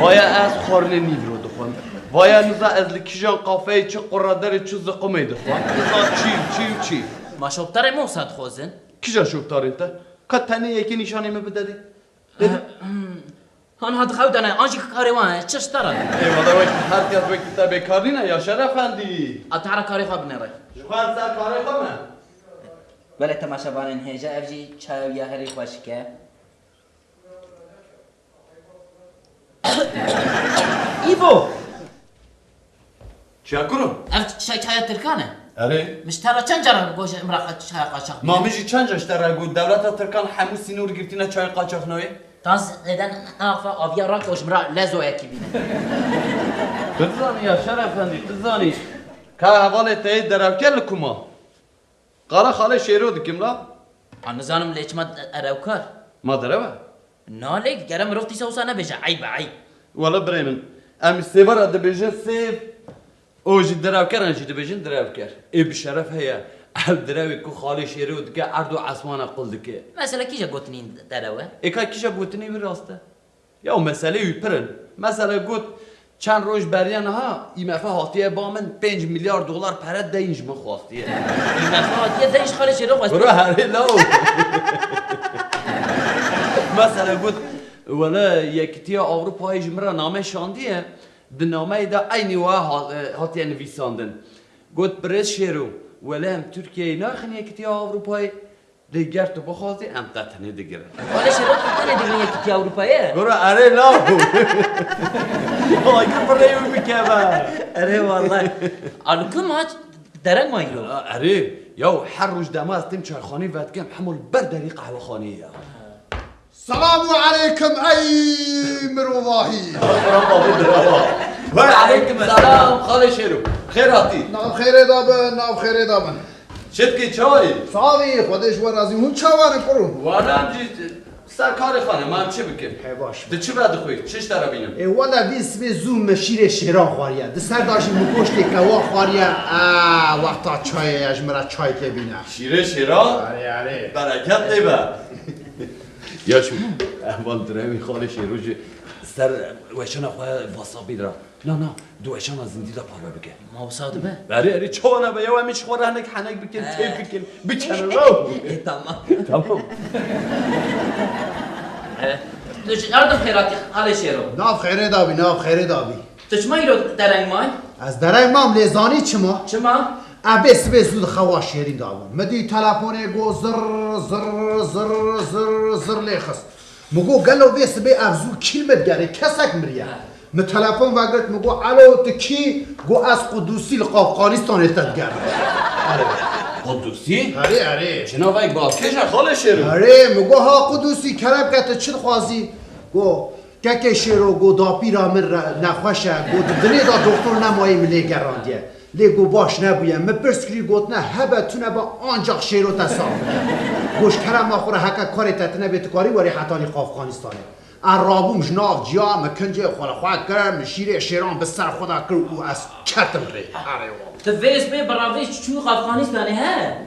Vaya ez xwarinê nîvro dixwim. Vaya niza ez li kîjan qafeyê çi quraderê çi ziqumê dixwim. Niza çî û çî û çî. Ma şoptarê me wisa dixwazin? Kîja şoptarên te? Qet tenê yekê nîşanê min bide dê. Dê. Ahem. Han hat xew dane, an jî karê wan e, çi ji te re? Ê wele wekî her kes wekî te bêkar nîne Yaşar Efendî. A te hera karê xwe binêre. Ji xwe em ser karê xwe me. Belê temaşevanên hêja ev jî çaya wî ya herî xweşik e. Îvo! Çiya kuro? Ev çay, çaya Tirkan e. Erê. Min ji te re çend cara got ji min re çaya qaçax bîne? Ma min jî çend car ji te re got, dewleta Tirkan hemû sînor girtîne, çayê qaçax nayê? Tan zêde naxwe aviya rake û ji min re lezoyekî bîne. Tu dizanî Yaşar Efendî, tu dizanî. Ka hevalê te yê derewker li ku ma? Qala xalê Şêro dikim la. Ha, nizanim lê çima derewkar? Ma derew e? Na lê gere mirov dîsa wisa nebêje, eyb e, eyb. Wele birê min, em sêvara dibêjin sêv, û ji derewkeran jî dibêjin derewker. Ê bi şeref heye, ev derewê ku xalê Şêro dike erd û esmana qul dike. Mesele kîja gotinî derew e? Ê ka kîja gotinî wî rast e? Ya meselê wî pir in. Mesele got, çend roj beriya niha I M F hatiye ba min pênc milyar dolar pere deyn ji min xwastiye. I M F hatiye deyn ji xalê Şêro xwastiye. Bro, herê law. Mesele got, wele Yekîtiya Ewropayê ji min re name şandiye. Di nameyê de eynî wiha ha-, e, hatiye nivîsandin. Got, birêz Şêro, wele em Tirkiyeyê naxin Yekîtiya Ewropayê. Dê ger tu bixwazî em te tenê digirin. Wele Şêro tu tenê digrin Yekîtiya Ewropayê? Gora erê law. Agir bi rê wî bikeve. Erê wellay. A li ku ma dereng ma îro? Erê, yaw her roj dema ez têm çayxanê vedikim, hema li ber derî qehwexaneyê ye. Selamu aleykum ey mirovahî. Ve aleykum selam xalê Şêro. Xêr hatî. Nav xêrê da bin, nav xêrê da bin. Çi dikî, çawa yî? Sax bî, Xwedê ji we razî. Hûn çawa ne kuro? Wala em jî ser karê xwe ne, ma em çi bikin? He, baş. Tu çi vedixwî? Çi ji te re bînim? Ê, wele vî sibê zû min şîrê şêran xwariye. Di ser de jî min goştê kewa xwariye. A, wexta çayê ye, ji min re çaykê bîne. Şîrê şêran? Erê, erê. Bereket tê be. Ya şu ehval direwî xalê Şêro jî ser weşana xwe vasabî ra. Na, na, di weşana zindî de parve bike. Ma wisa dibe? Erê, erê, çawa nebe? Ya em ji xwe re hinek henek bikin, He. Keyf bikin. Bikin, lo. Ê, tamam. Tamam. E, tu ji nerede xêratî xalê Şêro? Nav xêrê dabî, nav xêrê dabî. Tu çima îro dereng may? Ez dereng mam, lê zanî çima? Çima? Ez bê sibê zû di xewa şêrîn dabûm. Min dî telefonê got zirr, zirr, zirr, zirr, zirr lê xist. Min got, gelo vê sibê ev zû kî li min digerê? Kesek miriye. Ha. Min telefon vegirt, min got, elo, tu kî? Got, ez Qudusî li Afxanistanê te digerim. Erê. Qudusî? Erê, erê. Çi navek balkêş e, xalê Şêro? Erê, min got, ha Qudusî, kerem ke, tu çi dixwazî? Got, kekê Şêro, got, dapîra min re nexweş e, got, di dinê de doktor nemayê, min lê gerandiye. Lê got baş nebûye. Min pirs kirî, gotine, hebe tune be, ancax Şêro te sax bike. Got ji kerema xwe re heke karê te tune bê, tu karî werî hetanî Afxanistanê. Ez rabûm ji nav ciya, min kincê xwe li xwe kir, min şîrê şêran bi ser xwe de kir û ez ketim rê. Erê wa. Tu vê sibê bi ravê çû Afxanistanê he?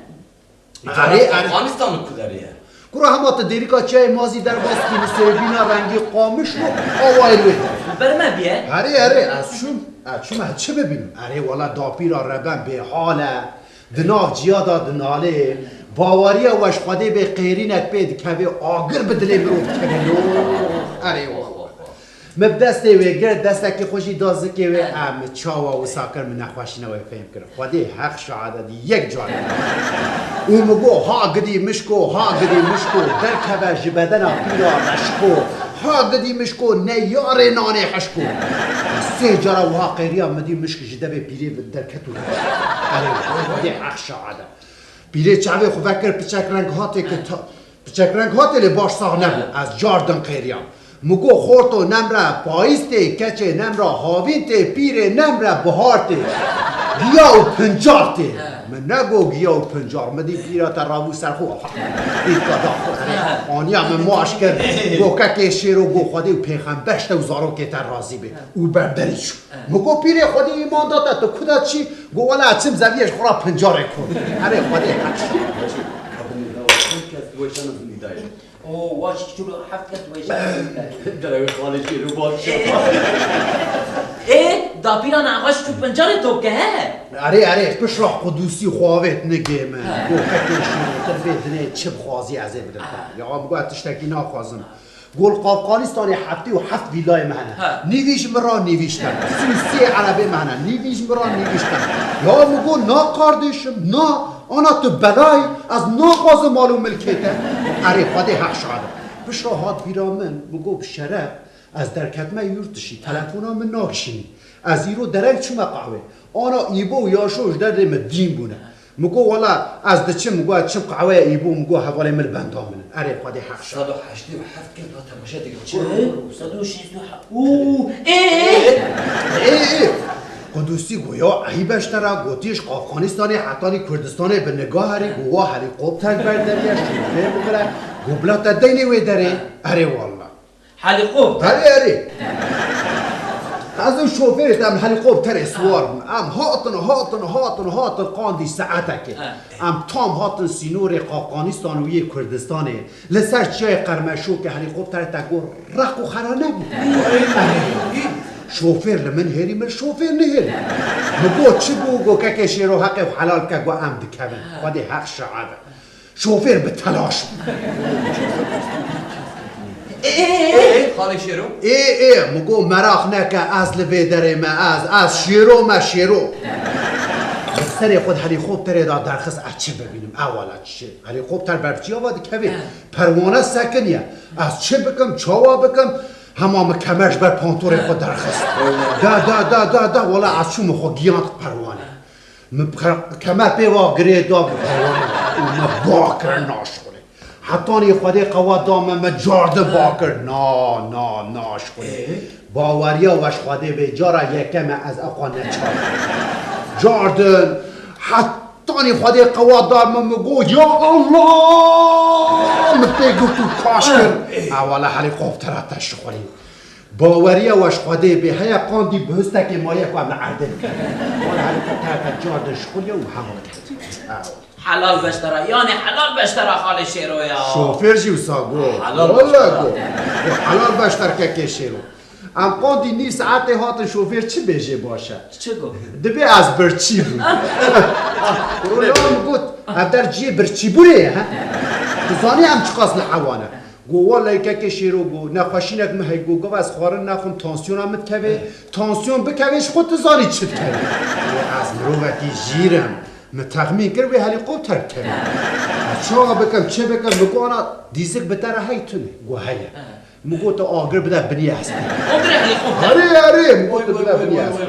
Erê, erê. Afxanistanê ku derê ye? Kura hema tu dêrika çiyayê Mazî derbas kî, li sêrbîna rengî qamiş û awayê wê. Ber me bîye. Erê, erê, ez çûm, ez çûm, ez çi bibînim? Erê, wela dapîra reben bêhal e. Di nav ciya de dinalê. Baweriya we ji Xwedê bê, qêrînek pê dikeve, agir bi dilê mirov dikeve. Lo, erê, wela. Min bi destê wê girt, destekî xwe jî da zikê wê. Em çawa wisa kir, min nexweşîna wê fêm kir. Xwedê heq şahid e, dî yek carê. Û min got, ha gidî mişko, ha gidî mişko, derkeve ji bedena pîra reşko. Ha gidî mişko, ne yarê nanê hişko. Sê cara wiha qêriya, min dî mişk ji devê pîrê derket û reşt. Erê, Xwedê heq şahid e. Pîrê çavê xwe vekir, piçek reng hatê ki ta-, piçek reng hatê lê baş sax nebû. Ez car din qêriyam. Min got, xorto nemre payîz tê, keçê nemre havîn tê, pîrê nemre bihar tê. Giya û pincar tê. Min negot giya û pincar, min dî pîra te rabû ser xwe. Pîrka da xwe. Aniya min maş kir. Got, kekê Şêro, got, Xwedê û pêxember ji te û zarokê te razî bê. Û berderî çû. Min got, pîrê, Xwedê îman da te, tu ku de çî? Got, wela çim zeviyê ji xwe re pincarê kon. Erê, Xwedê heq şahid. Kes weşana zindî daye. O, waş çû heft kes weşana zindî daye. Derewê xalê Şêro baş. Ê, dapîra nexweş çû pincarê top ke he? Erê, erê, pişra Qudusî xwe avêt nigê min. Got, kekê Şêro, tu vê dinê çi bixwazî ez ê bidim te. Ya, min got, tiştekî naxwazim. Go li Qafqanistanê heftê û heft vîlayê me hene. He. Nîvî ji min re, nîvî ji te re. Sî û sê erebê me hene. Nîvî ji min re, nîvî ji te re. Ya min got, na kardeşim, na. Ana tu belayî, ez naxwazim mal û milkê te. Erê, Xwedê heq şahid e. Piştre hat bîra min, min got, bi şeref, ez derketime yurt dişî, telefona min nakişînî. Ez îro dereng çûme qehwê. Ana Îbo û Yaşo ji derdê min dîn bûne. Min got, wela ez diçim, min got, ez diçim qehweya Îbo, min got, hevalê min li benda min in. Erê, Xwedê heq şahid. Sed û heştê û heft kes ba temaşe dikin. Çi? Sed û şêst û heft. Û, ê! Ê, ê! Qudusî got, ya eyb e ji te re, gotiye ji Afganistanê hetanî Kurdistanê bi niga herî, got, wa helîkopter berderiye, şofêr bigire, got, bila te deynê wê derê. Erê, wela. Helîkopter? Erê, erê. Ez û şofêrê te em helîkopterê siwar bûn. Em hatin, hatin, hatin, hatin qandî saetekê. He. Em tam hatin sînorê Qafqanistan û yê Kurdistanê. Li ser çiyayê Qermeşokê helîkopterê te got req û xera nebû. Şofêr li min hêrî, min şofêr nihêrî. Min got, çi bû? Got, kekê Şêro, heqê xwe helal bike, got, em dikevin. Xwedê heq şahid e. Şofêr bi telaş bû. Ê, ê, ê, ê, xalê Şêro? Ê, ê, min got, meraq neke, ez li vê derê me, ez, ez Şêro me, Şêro. Li serê xwe di helîkopterê de derxist, ez çi bibînim, ewala çi? Helîkopter ber bi çiya ve dikevê. He. Perwane sekiniye. Ez çi bikim, çawa bikim? Hema min kemer ji ber pantorê xwe derxist. Da, da, da, da, da, wela ez çûm xwe giyand perwane. Min ke-, kemer pê va girê da bi perwane. Û me ba kir naşxulê. Hetanî Xwedê qewet da me, me cardin ba kir. Na, na, naşxulê. Ê? Baweriya we ji Xwedê bê, cara yekeme ez ew qan neçar. Cardin, hetanî Xwedê qewet da me, min got, ya Allah! Min pê girt û kaş kir. Ê? Ewala helîkoptera te şixulî. Baweriya we ji Xwedê bê, heya qandî bi histekê maye ku em li erdê bikin. Wala helîkoptera te cardin şixuliye û hema ket. Ew. Helal beştera, yani helal beştera xalê Şêro ya. Şofêr jî wisa got. Helal beştera. Wala got. Got helal beşter kekê Şêro. Em qandî nîv saetê hatin, şofêr çi bêjê baş e? Çi got? Dibê ez birçî bûm. Rola min got, ev der ciyê birçîbûnê ye, he? Tu zanî em çiqas li hewa ne? Got, wele kekê Şêro, got, nexweşînek min heye, got, gava ez xwarin naxwim, tansiyona min dikeve, tansiyon bikeve, ji xwe tu zanî çi dikeve. Got, ez mirovekî jîr im. Min texmîn kir wê helîkopter bikeve. Ez çawa bikim, çi bikim? Min got, ana dîzik bi te re hey tune? Got, heye. Min got, tu agir bide binî hestê. Agirê helîkopter? Erê, erê, min got, tu bide binî hestê.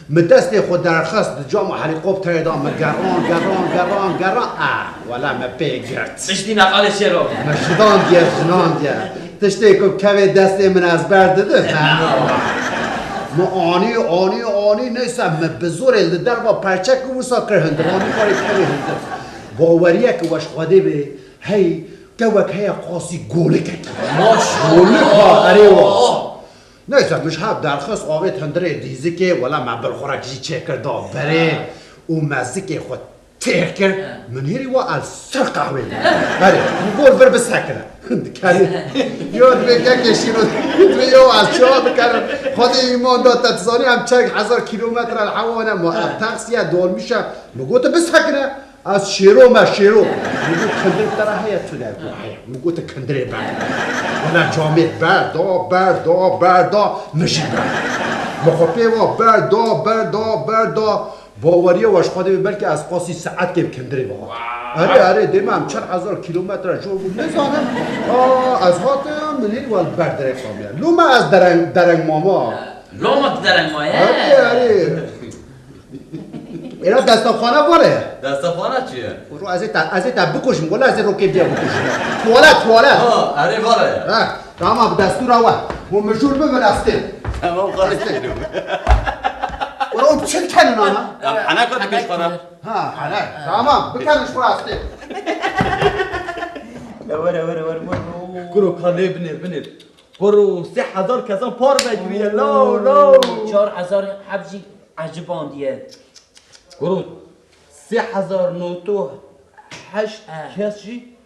Min destê xwe derxist, di cama helîkopterê de min geran, geran, geran, geran. Ah, wela me pê girt. Piştî neqalê Şêro. Me jidandiye, jinandiye. Tiştê ku kevê destê min ez berdidim. Min anî, anî, anî, neyse, min bi zorê li derva perçek û wisa kir hundir. Anî karê kevê hundir. Baweriyeke we ji Xwedê bê, hey, kewek heye qasî golikek. Maşallah. Golik ha, erê wa. Neyse, min ji hev derxist, avêt hundirê dîzikê, wela me bilxurek jî çêkir da berê û me zikê xwe têr kir, min hêrî wa ez ser qehwê bûm. Berê, min got vir bisekine. Dikerî. Yo, divê kekê Şîro, divê yo ez çawa bikerim? Xwedê îman da te, dizanî em çend hezar kîlometre li hewa ne, ma ev taksiye, dolmîşe. Min got, tu bisekine. Ez Şêro me, Şêro. Min got, kindir te re heye, tu de? Got, heye. Min got, tu kindirê ber. Wela camêr ber da, ber da, ber da, min jî ber. Min xwe pê va ber da, ber da, ber da. Baweriya we ji Xwedê bê, belkî ez qasî saetkê bi kindirê ve. Erê, erê, dê me em çar hezar kîlometre jor bû, nizanim. Aa, ez hatim, min hêrî we li ber derê qamiya. Loma ez dereng, dereng mama. Loma tu dereng maye? Erê, erê. Êra destaxane vare ye. Destaxane çi ye? Ro ez ê te, ez ê te bikujim, wela ez ê rokê bîya bikujim. Tuwalet, tuwalet. Ha, erê vare ye. Ha, tamam, destûra we. Hûn mijûl bibin, ez têm. Tamam, xalê Şêro. Ro çi dikenin ana? Em heneka dikişxana. Ha, hene. Tamam, bikenin ji xwe, ez têm. Ya were, were, were, were. Kuro, kalê binêr, binêr. Kuro, sê hezar kesan par vekiriye, law, law. Çar hezar heb jî ecibandiye. Kuro, sê hezar noto heşt kes jî.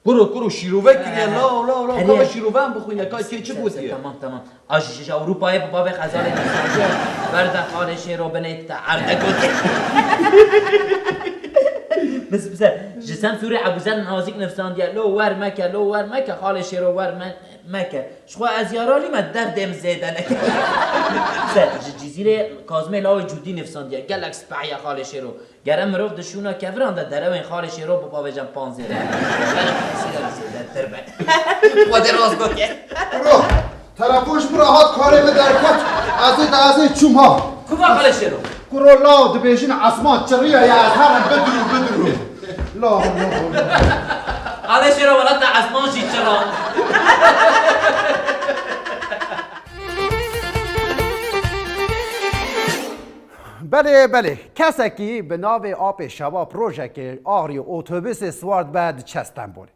Kuro, kuro, şîrove kiriye, law, law, law. Kava şîrove em bixwîne, ka kê çi gotiye? Tamam, tamam. A ji, ji Ewropayê bi bavê Xezalê Nîsandiye. Berde xalê Şêro binê te erde gotiye. Bize, bize. Ji Semsûrê Ebûzer Nazîk nivîsandiye, lo wer meke, lo wer meke, Xalê Şêro wer me-, meke. Ji xwe ez yaralî me, derdê min zêde neke. Bize, ji Cizîrê Kazmê Lawê Cûdî nivîsandiye, gelek speh ye Xalê Şêro. Gere mirov di şûna keviran de derewên Xalê Şêro bipavêjin panzêre. Tesîra zêdetir be. Xwedê rast gotiye. Bro, telefon ji min re hat, karê min derket. Ez ê de ez ê çûm ha. Ku va Xalê Şêro? Kuro law dibêjin esman çiriya ya, ez herim bidirû bidirû. Law law law. Xalê Şêro, wela te esman jî çira. Belê, belê. Kesekî bi navê Apê Şebab rojekê Axriyê otobusê siwar dibe diçe Stenbolê.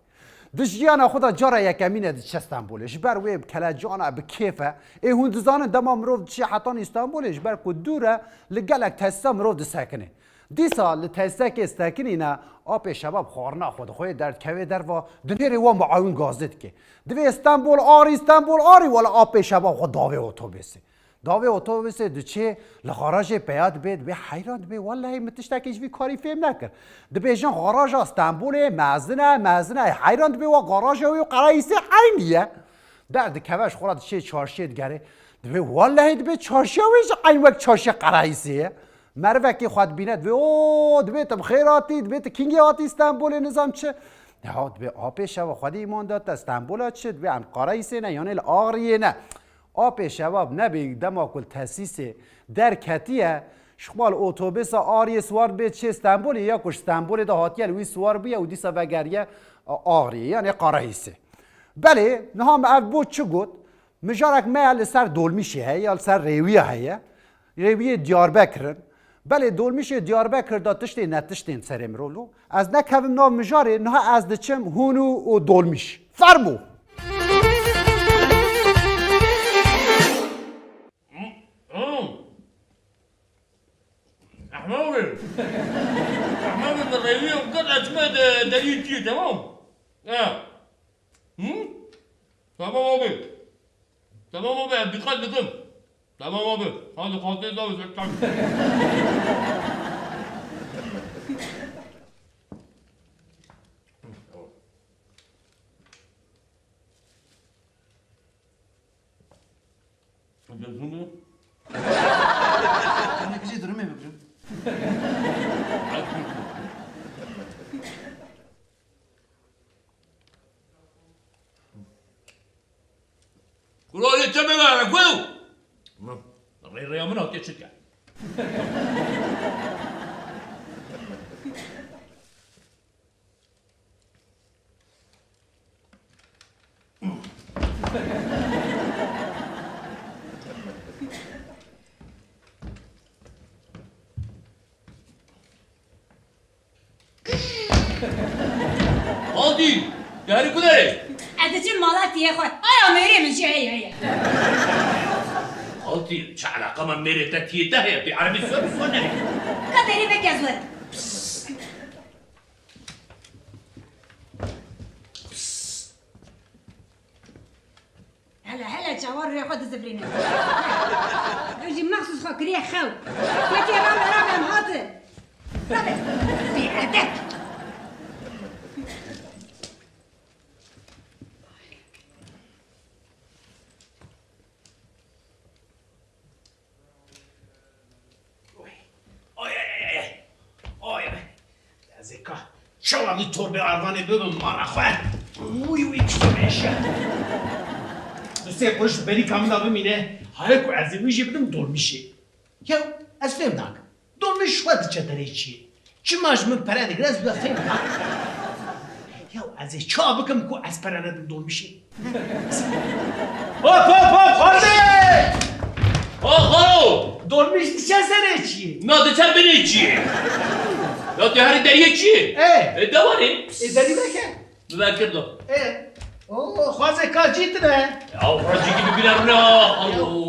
Di jiyana xwe de cara yekemîn e diçe Stenbolê. Ji ber wê bi kelecan e, bi kêf e. Ê hûn dizanin dema mirov diçe hetanî Stenbolê, ji ber ku dûr e, li gelek tesîsa mirov disekine. Dîsa li tesîsekê sekinîne, Apê Şebab xwarina xwe dixwe, derdikeve derva, di nêrê we muawin gazê dike. Divê Stenbol arî, Stenbol arî, wela Apê Şebab xwe davê otobusê. Davê otobusê diçê, li garajê peya dibê, dibê heyran, dibê, wellehî min tiştekî ji vî karî fêm nekir. Dibêjin garaja Stenbolê mezin e, mezin e, heyran, dibê wa garaja wê û Qerehîsê eynî ye. Derdikeve ji xwe re diçê çarşiyê digerê. Dibê, wellehî dibê çarşiya wê jî eyn wek çarşiya Qerehîsê ye. Merivekê xwe dibîne, dibê, o, dibê tu bi xêr hatî, dibê tu kîngê hatî Stenbolê, nizam çi. Ya, dibê, Apê Şebab, Xwedê îman da te, Stenbola çi? Dibê, em Qerehîsê ne, yanê li Axriyê ne. Apê Şebab nebê dema ku li tesîsê derketiye, ji xwe li otobêsa Axriyê siwar bê çê Stenbolê, ya ku ji Stenbolê de hatiye li wî siwar bûye û dîsa vegeriye Axriyê, yanê Qerehîsê. Belê, niha me ev bo çi got? Mijarek me ya li ser Dolmîşê heye, ya li ser rêwiya heye. Rêwiyê Diyarbekir in. Belê, Dolmîşê Diyarbekir de tiştê netiştên serê mirov lo. Ez nekevim nav mijarê, niha ez diçim hûn û, û Dolmîş. Fermo! Ehmed abi. Ehmed abi, rêwiyê qet açme de, deriyê çiyê, tamam? Ha. Hı? Tamam abi. Tamam abi, dikkat, dikkat. Tamam abi. Hadi kalkın da uzaktan. Gözünü. Kana kişi durumu bükürüm. Kuralê çemê me, ku? Rê rêya min hatiye çirke. Xaltî, tu herî ku derê? Ez diçim mala tiyê xwe. Aya mêrê min jî heye heye. Xaltî, çi eleqa me mêrê te tiyê te heye? Tu erebî sor, sor nerê? Ka derê veke zor. Hele hele çawa rûyê xwe dizivirîne. Ew jî mexsûs xwe kiriye xew. Wekî rabe rabe em hatin. Rabe. Bêedeb. Oy. Oy, oy, oy, oy. Oy, oy. Ez ê ka çawa vî torbê arvanê bibim mala xwe. Wî, wî, çi meşe. Tu sê xwe ji berîka min de bimîne. Hare ku ez ê wî jî bidim Dolmîşê. Ya ez fêm nakim. Dolmîş ji xwe diçe derê çiyê. Çima ji min pere digre, ez wî fêm nakim. Ya ez ê ça bikim ku ez pere nedim Dolmîşê? Hop, hop, hop, Xwazê! Oho! Dolmîş diçe serê çiyê? Na, diçe binê çiyê. Ya tu herî deriyê çiyê? E. E, dewarê. E, derî veke. Bi vekir do. E. O, Xwazê, ka cî tine. Ya, Xwazê, cî bibîne rûne.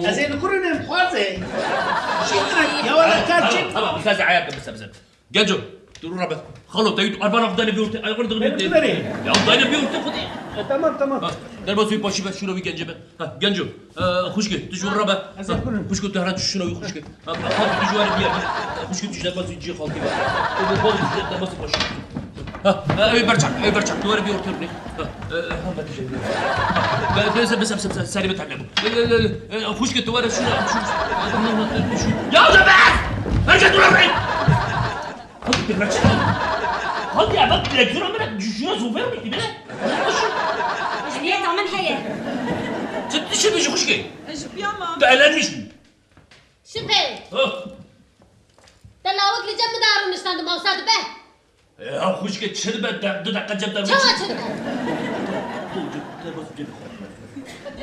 Ya, ez ê li kurînim, Xwazê. Cî tine. Ya, wala ka cî. Tamam, tamam, tamam. Xwazê, ayakta, bize, bize. Genco, tu rû rabe. Xalo, te yut arvan af dane bir orte. Ayakları dağınık. Benim kudarım. Ya, dane bir orte, Xwedê. E, tamam, tamam. Ha. Derbasî wî paşî be, şûna wî gencê be. Ha, genco. E, xwişkê, tu ji wir re be. Ez ê kurim. Xwişko, tu here tu şûna wî xwişkê. Ha, xalkê, tu ji were biyerî. Xwişkê, tu ji derbasî cihê xalkê be. Tu xalkê, tu ji derbasî paşî. Ha, e, ew ê berçak, ew ê berçak. Tu were bî ortê rûnê. Ha, e, e, ha, me tu jê. Be, be, be, be, be, serê min tevle bû. E, e, e, e, xwişkê, tu were şûna, şûna. Ya, de be! Berçak, tu were! Hadi bir kaçın. Hadi ya, bak direksiyona bırak, düşüyor, sofer mi? Bile. Ehliyet amin heye. Ciddi şey mi, xuşke? Ji piyama. Da elenmiş mi? Şüphe. Ha. Te lawik li cem min de arû niştand, mawsa dibe. Ya xuşke, çi dibe, de, du dakika cem de. Çawa çi dibe? Dur, dur, dur, dur, dur.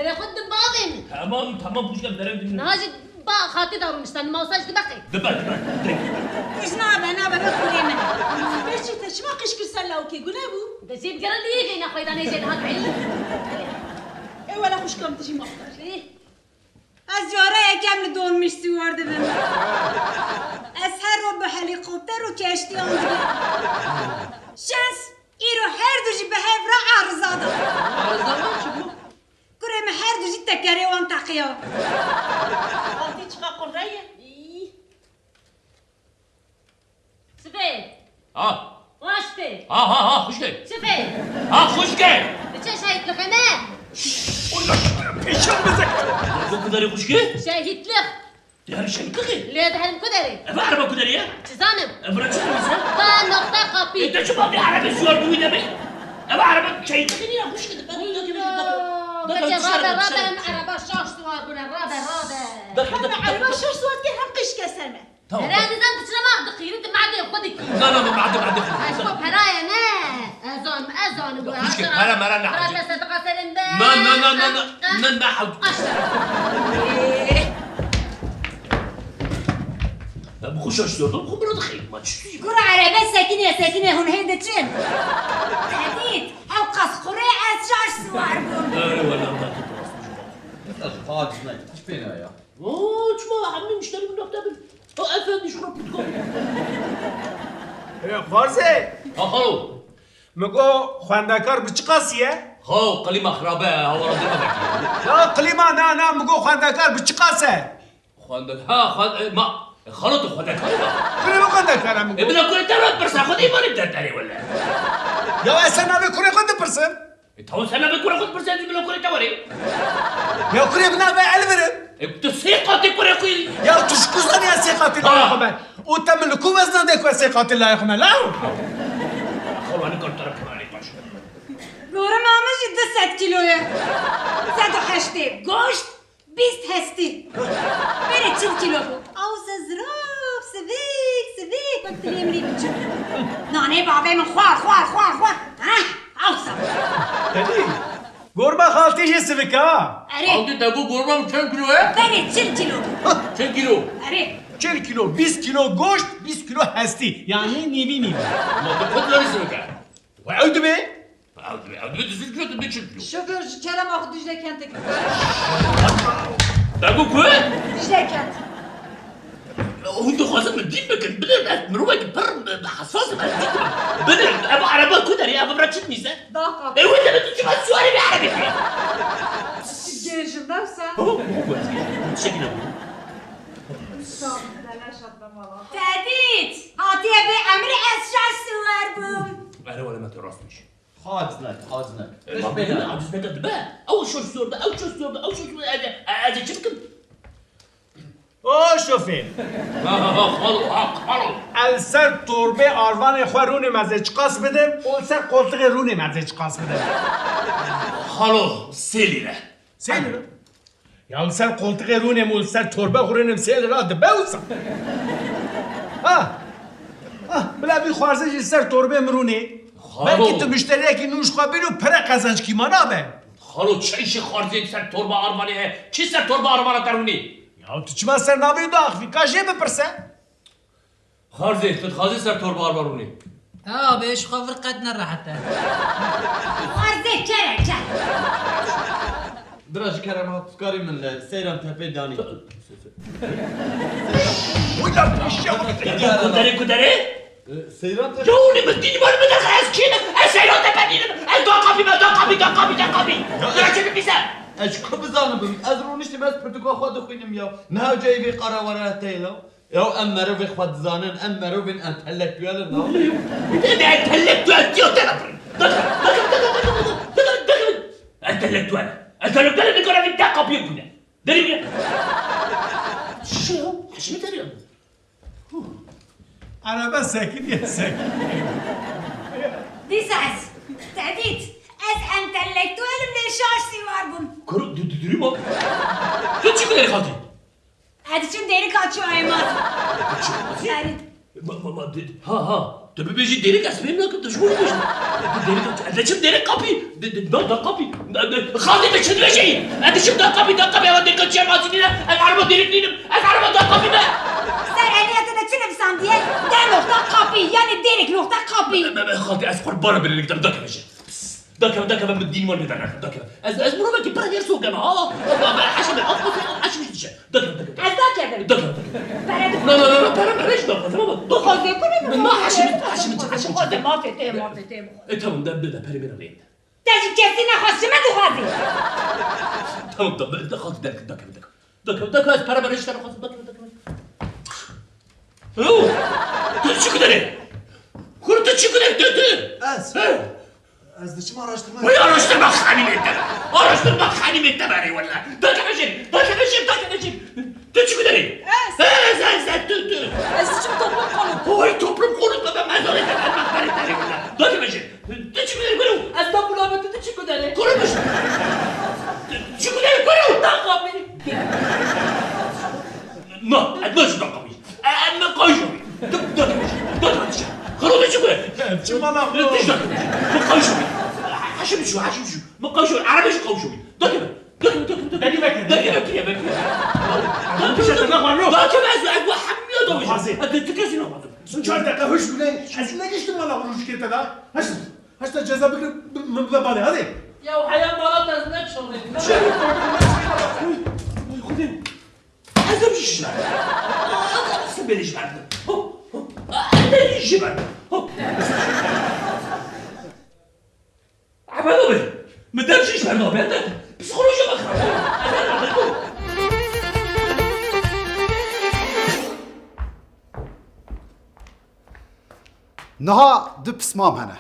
Eve xwe di bavê min. Tamam, tamam, xuşke, derem dinle. Niha jî ba xatî de rûnişta, mawsa jî dibe qey. Dibe, dibe, dibe. Tişt nabe, nabe, be kurê min. Berçî, te çima qîş kir ser lawikê, gune bû? De jê bigere liyê vê nexweydanê jê dihat eyî. Ê wele xuşka min, tu jî maf kir. Ê. Ez cara yekem li dolmîş siwar dibim. Ez her roj bi helîkopter û keştiyan dibim. Şens, îro her du jî bi hev re ariza da. Ariza me çi bû? Kurê min her du jî tekerê wan teqiya. Xaltî çiqa qurre ye. Sibê. Ha. Waştê. Ha, ha, ha, xuşkê. Sibê. Ha, xuşkê. Li çi şehîd dixine? Ola, pêşan bize. Ku derê xuşkê? Şehîdlik. Diher şehîdlik e? Lê diherin ku derê? Eva araba ku derê ye? Çi zanim? Evra çi dibîse? Ba nokta kapî. E, te çi ba bir araba suwar bû de be? Eva araba şehîdlik niye? Xuşkê de. Rabe, rabe, em araba şaş suwar bûne, rabe, rabe. Heta erba şaş saet ke hem qîşke ser me. Tamam. Pera nizam diçine ma diqîrin tu madê xwe dikî. Na, na, na, madê, madê xwe. Ez xwe peraye ne. Ez zanim, ez zanim. Xwişkê, pera mera ne hacî. Pera te sediqa serin be. Na, na, na, na, na. Na, na, hal. Aşağı. Ben bu kuşa sordum, kumru da xeyir maç. Kura erebe sekine, sekine, hûn hên diçin. Tedît, ew qas qurê ez şaş siwar bûm. Öyle vallahi, ben tutmaz. Xaç ne, hiç pêna ya. Oo, çima hemî muşterî min nokte bin. O efendi şuna putka. E, Xwarzê. Ha, xalo. Min got xwendekar bi çiqasî ye? Xo, klîma xirabe, hawara dima bekliyor. Ya klîma, na, na, min got xwendekar bi çiqas e? Xwende-, ha, xwend-, e, ma, e, xalo tu xwendekar e ma. Kurê min xwendekar e, min got. E, bila kurê te re pirsa, xwedî îmanî bi te derê wele. Ya ez ser navê kurê xwe dipirsim. E, tamam, sen navê kurê xwe dipirsî, ez jî bila kurê te werê. Ya kurê min navê Elvir e. E, tu sê qatê kurê xwe yî. Ya tu ji ku zanî ez sê qatê layê xwe me? Û te min li ku veznandê ku ez sê qatê layê xwe me, law? Xalo, hani kar te re pirane baş. Gorima min jî du sed kîlo ye. Sed û heştê goşt, bîst hestî. Berê çil kîlo bû. Awse zirav, sivik, sivik, wek tilê min ê biçûk. Nanê bavê min xwar, xwar, xwar, xwar. Heh, awse. Tedî, gorma xaltî jî sivik ha. Erê. Xaltî te got gorma min çend kîlo ye? Berê çil kîlo bû. Çil kîlo? Erê. Çil kîlo, bîst kîlo goşt, bîst kîlo hestî. Yanî nîvî nîvî. Ma tu kut verî sivik e? Ve ew dibe? Ew dibe, ew dibe, tu sîz kilo, tu dibe çil kilo. Şoför, ji kerema xwe Dicle kentek bikare. Te got ku? Dicle kent. Hûn dixwazin min dîn bikin, bilin ez mirovekî pir hesas im, ez dîn dikim. Bilin, ev erebe ku derê, ev bira çi dimîse? Daqa. E, wê de tu çima suwarî vê erebê bî? Gêjim, ne wisa? Ho, ho, ez gêjim. Şekil ew. Tedît! Hatiye vê emrê ez şaş siwar bûm. Ere wele me tu rast bî. Xaciz nek, xaciz nek. E, ma bêne, aciz neke dibe. Ew şoş zor de, ew şoş zor de, ew şoş zor de. Ez, ez, ez çi bikim? O şofêr. Ha, ha, ha, xalo, ha, xalo. El ser torbê arvanê xwe rûnê me zê çiqas bidim, û li ser qoltixê rûnê me zê çiqas bidim. Xalo, sê lîre. Sê lîre? Ya li ser qoltixê rûnê min û li ser torbe xwe rûnê min sê lîra dibe wisa. Ha. Ha, bila vî xwarzê jî li ser torbê min rûnê. Xalo. Belkî tu muşteriyekî nû ji xwe bîn û pere qezenc kîma nabe. Xalo, çi îşê xwarzê li ser torba arvanê heye? Çi ser torba arvana te rûnê? Ya tu çima ser navê wî diaxivî? Ka jê bipirse. Xwarzê, tu dixwazî ser torba arva rûnê? Ha, bê ji xwe vir qet ne rehet e. Xwarzê kere, kere. Bira ji kerema tu karî min li seyran tepê danî. Ku derê, ku derê? E, Seyran te... Ya oğlum, din var mı da ez kim? Ez Seyran Tepe değilim. Ez da kapıyım, da kapıyım, da kapıyım, da kapıyım. Ya, ya, çekil bize. Ez ji ku bizanim bim? Ez rûniştim, ez pirtûka xwe dixwînim ya. Niha cayê vê qara were te ye la. Ya em merovê xwe dizanin, em merovên entelektuel in la. Te de entelektuel diyo te de pirin. Dakika, dakika, dakika. Entelektuel. Entelektuel nikare vî te kapıyı bune. Derim ya. Şu, şimdi derim. Araba sekiniyor, sekiniyor. Dîsa ez, tehdît. Ez entelektuelim lê şaş sîwar bûm. Kuru, du, du, duruma. Tu çi kulê xatî? Ez diçim dêrika çiyayê ma. Çi? Erê. Ma, ma, ma, de, ha, ha. Tu bibêjî dêrik ez fêm nakim, tu ji bo bibêjî. Tu dêrik, ez diçim dêrik kapî. De, de, da, da kapî. De, de, xatî tu çi dibêjî? Ez diçim da kapî, da kapî, eva dêrika çiyayê ma nîne. Ez araba dêrik nînim. Ez araba da kapî me. Ser eliya te de çi nivîsandiye? De noqta kapî, yani dêrik noqta kapî. Me, me, me, xatî ez qurbana birê nikdem, da kapî. Dakeve, dakeve, min dîn wan lê dernakim, dakeve. Ez, ez mirovekî pir hêrsok em, ha? Heşim, af, af, heşim dişe. Dakeve, dakeve. Ez dakevim. Dakeve, dakeve. Pere dixwazim. Na, na, na, na, pere, pere ji dakeve, tamam mı? Dixwazê ku ne dixwazê? Na, heşim, heşim, heşim. Dixwazê, mafê te, mafê te. E, tamam, de, de, de, pere min re. Te ji kesî nexwest, ji me dixwazî. Tamam, tamam, de, de, dakeve, dakeve. Dakeve, dakeve, ez pere, pere ji te nexwazim, dakeve, dakeve. Yo! Tu çi kuderê? Kur tu çi kuderê, tu, tu? Ez? He? Ez diçim araştırma. Vay araştırma xanîmê te. Araştırma xanîmê te berê wele. Dakeve jin, dakeve jin, dakeve jin. Tu çi kuderê? Ez? Ez, ez, ez, tu, tu. Ez diçim toplum konut. Vay toplum konut bebe mezarê te bermak berê te wele. Dakeve jin. Tu çi kuderê kuru? Ez da bulame tu, tu çi kuderê? Kuru muş. Tu çi kuderê kuru? Da kapî. Na, ez ne şu da kapî. Em min qayşo bî. Tu, tu, tu, tu, tu, Xero tu çi kure? Çi mala xwe? Tu, tu, tu, min qayşo bî. Haşim şu, haşim şu. Min qayşo bî. Erebê jî qayşo bî. Dakeve, dakeve, dakeve, dakeve. Derî vekir, derî vekir, vekir. Dakeve, dakeve, dakeve, ez, ez bu hemiya da vecim. Hazır. Ez de tu kesî naxwazim. Çar deqa huş bile, ez ne geçtim mala xwe rojikê te da. Haşt, haşt ceza bikir, min bile bale, hadi. Ya heya mala te ez ne çolê. Çi? Ay, Xwedê. Ez em jî ji me. Ez em sibê jî me. Ho, ho. Ez em jî ji me. Ho. Ebed abi, min dev jî ji me nabe. Psîkolojiya me xirab. Ez em nabe. Niha du pismam hene.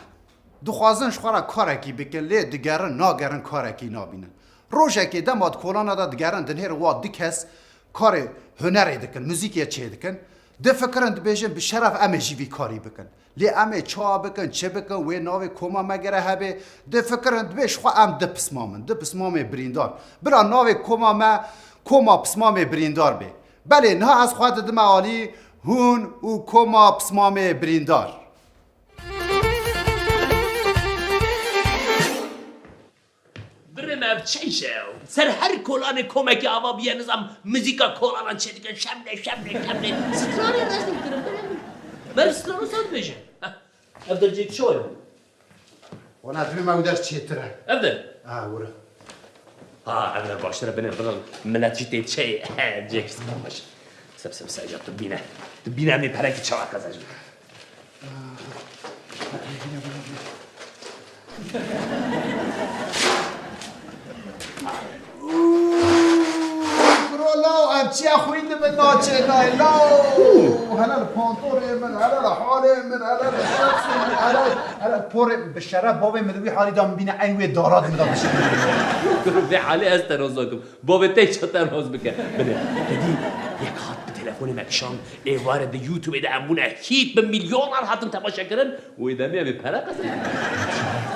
Dixwazin ji xwe re karekî bikin, lê digerin, nagerin, karekî nabînin. Rojekê dema di kolana de digerin, dinêrin wa du kes karê hunerê dikin, muzîkê çêdikin. Difikirin, dibêjin, bi şeref em ê jî vî karî bikin. Lê em ê çawa bikin, çi bikin, wê navê koma me gere hebe. Difikirin, dibê ji xwe em du pismam in, du pismamê birîndar. Bira navê koma me, Koma Pismamê Birîndar bê. Belê, niha ez xwe didime alî hûn û koma pismamê birîndar. Birê me ev çi îş e ew? Ser her kolanê komekî ava bûye nizam muzîka kolanan çêdikin şemlê, şemlê, şemlê. Stranê rezîl kirin, birê min. Meriv strano ser dibêje. Heh. Ev der cêk çawa ye? Wana dilê me ew der çêtir e. Ev der? Ha, were. Ha, ev der baştir e, binê, binê. Milet jî tê çê. Cêk baş. Sep, sep, sep, tu bîne. Tu bîne em ê perekî çawa qezencin. Kuro law, ev çiya xwîn dibin naçê dayê law. Hele li pantorê min, hele li halê min, hele li şexsê min, hele, hele li porê, bi şeref bavê min li wî halî da min bîne eyn wê dara di min da bişîne. Kuro vê halê ez te roz nakim. Bavê te çi te roz bike. Binê, te dî yek hat bi telefonê me kişand, êvarê di YouTubeê de em bûne hît bi milyonan hatin temaşe kirin, wê demê em ê pere qezenin.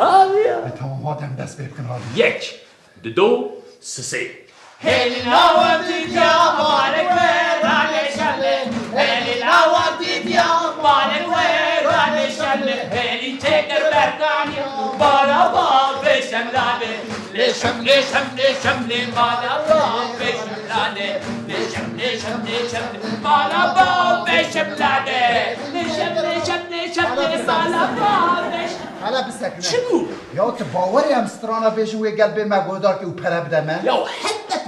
Abi ya. E, tamam, hadi em dest pê bikin, hadi. Yek. Dido, sisê. Hêlî lawa dîtiya barek we rane şerlê. Hêlî lawa dîtiya barek we rane şerlê. Hêlî çêkir berkanî bala bavê şemlanê. Lê şem, lê şem, lê şem, lê bala bavê şemlanê. Lê şem, lê şem, lê şem, lê bala bavê şemlanê. Lê şem, lê şem, lê şem, lê bala bavê şem- Hele bisekine. Çi bû? Ya tu bawerî em strana bêjin wê gel bê me guhdar kê û pere bide me? Ya heta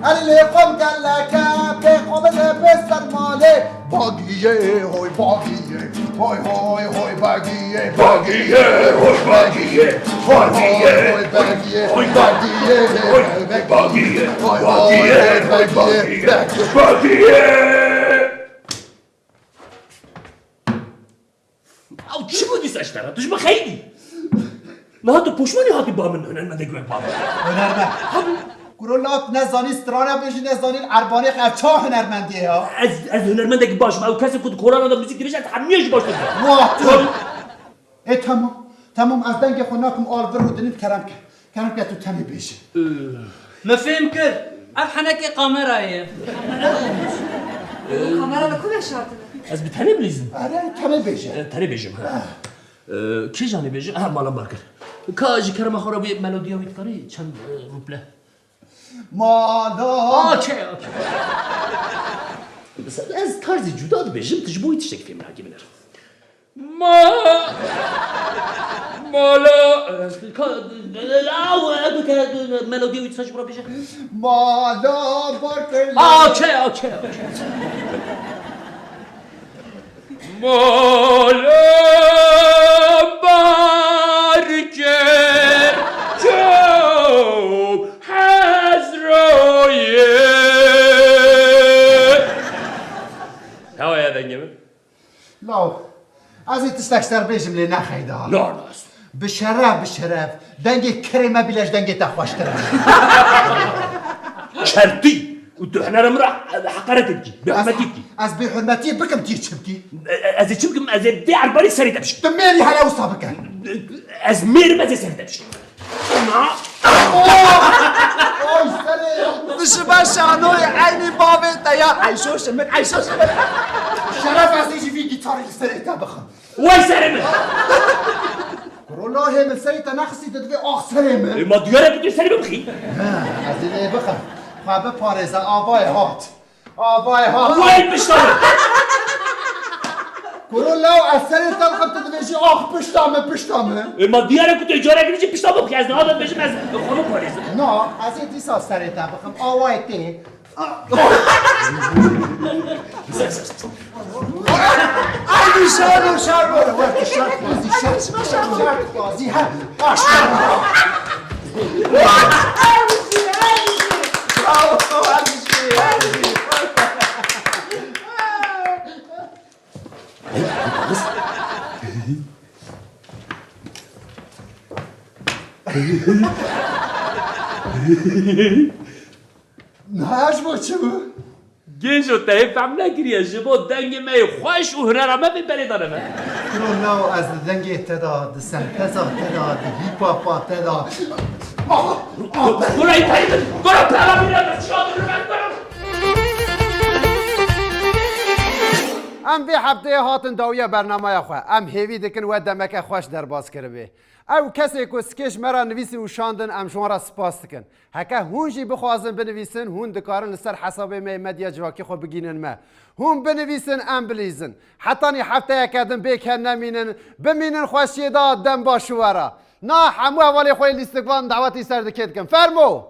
Erê lê xwe geleke, bê xwe bide bê ser malê. Bagiyê, hoy bagiyê, hoy, hoy, hoy bagiyê. Bagiyê, hoy bagiyê, bagiyê, hoy bagiyê, hoy bagiyê, hoy bagiyê, hoy bagiyê, hoy bagiyê. Bagiyê. Ew çi bû dîsa ji te re? Tu ji min xeyî dî. Niha tu poşmanî hatî ba min, hunermendek wek ba min. Hunermend. Kuro law tu nezanî strana bêjî, nezanî erbanê, ev ça hunermendiyê ya? Ez, ez hunermendekî baş im. Ew kesê ku di korana de muzîk dibêje, ez hemiyê jî baştir dikim. Wah tu! Ê, temam. Temam, ez dengê xwe nakim al vir û dinîm, kerem ke. Kerem ke tu tenê bêje. Min fêm kir. Ev henekê kamerayê ye. Kamera li ku veşartine? Ez bi tenê bilîzim. Erê, tenê bêje. E, tenê bêjim, ha. E, kîjanê bêje? Ha, Malam Barkir. Ka ji kerema xwe re vê melodiya wî dikarî çend, e, ruble? Mala. Okey, okey. Mesela ez tarzî cuda dibêjim, tu ji bo wî tiştekî fêm nakî binêr. Ma, mala, ka, aw, e, bike, melodiya wî dîsa ji bo re bêje. Mala Barkir. Okey, okey, okey. Mala Barkir, çaw hezroyê. Hewa ya dengê min. Law, ez ê tiştek ser bêjim lê nexeyda. No, no. Bi şeref, bi şeref. Dengê kerê me bile ji dengê te xweştir e. Kertî! Û tu hunera min re heqaretê dikî, bêhurmetî dikî. Ez, ez bêhurmetiyê bikim tî çi bikî? E, e, ez ê çi bikim? Ez ê dê erbarî serê te bişkim. Tu mêrî hele wisa bike. Ez mêrim, ez ê serê te bişkim. Oy, serê! Dişibe şanoyê eynî bavê te ya. Eyşo şimit, eyşo şimit. Şeref, ez ê jî vî gîtarê li serê te bixim. Wey serê min! Kuro lahê min serê te nexistî, tu divê ax serê min. E, ma diyar e ku tu serê min bixî. Ha, ez ê lê bixim. Xwe biparêze, avayê hat. Avayê ha. Wey pişta min! Kuro law ez serê te bixim, tu dibêjî ax pişta min, pişta min. E, ma diyar e ku tu carek dibêjî pişta min bixî, ez niha dibêjim ez xwe biparêzim. Na, ez ê dîsa serê te bixim, awayê tê. Ay, şer o, şer o. Şer, şer, şer, şer, şer, ha. Aşk. Bravo, bravo, bravo. Niha ji bo çi bû? Gêjo, te yê fehm nekiriye, ji bo dengê me yê xweş û hunera me vê berê dane me. Kuro law, ez di dengê te de, di senteza te de, di hîpapa te de. Gora îpeyî min, gora pera bîra min, çiya min, gora. Em vê hefteyê hatin dawiya bernameya xwe. Em hêvî dikin we demeke xweş derbas kiribê. Ew kesê ku skêj me re nivîsî û şandin, em ji wan re spas dikin. Heke hûn jî bixwazin binivîsin, hûn dikarin li ser hesabê me yê Medya Civakî xwe bigînin me. Hûn binivîsin, em bilîzin. Hetanî hefteyeke din bêk hev nemînin, bimînin xweşiyê de, dem baş û we re. Na hemû hevalê xwe yê lîstikvan dawetî ser dikê dikim. Fermo!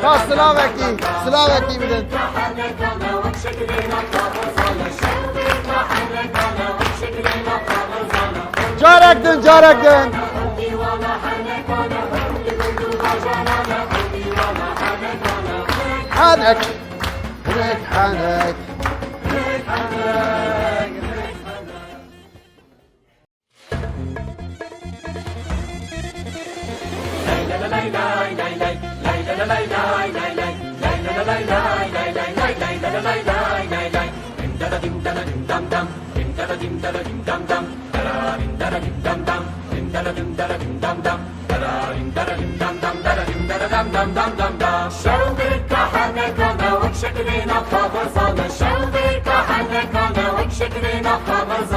Ya silavekî, silavekî bidin. Carek din, carek din. Henek, henek, henek. Şew bi kahenekane wek şekilê navxa xwe zane. Şew bi kahenekane wek şekilê navxa xwe zane.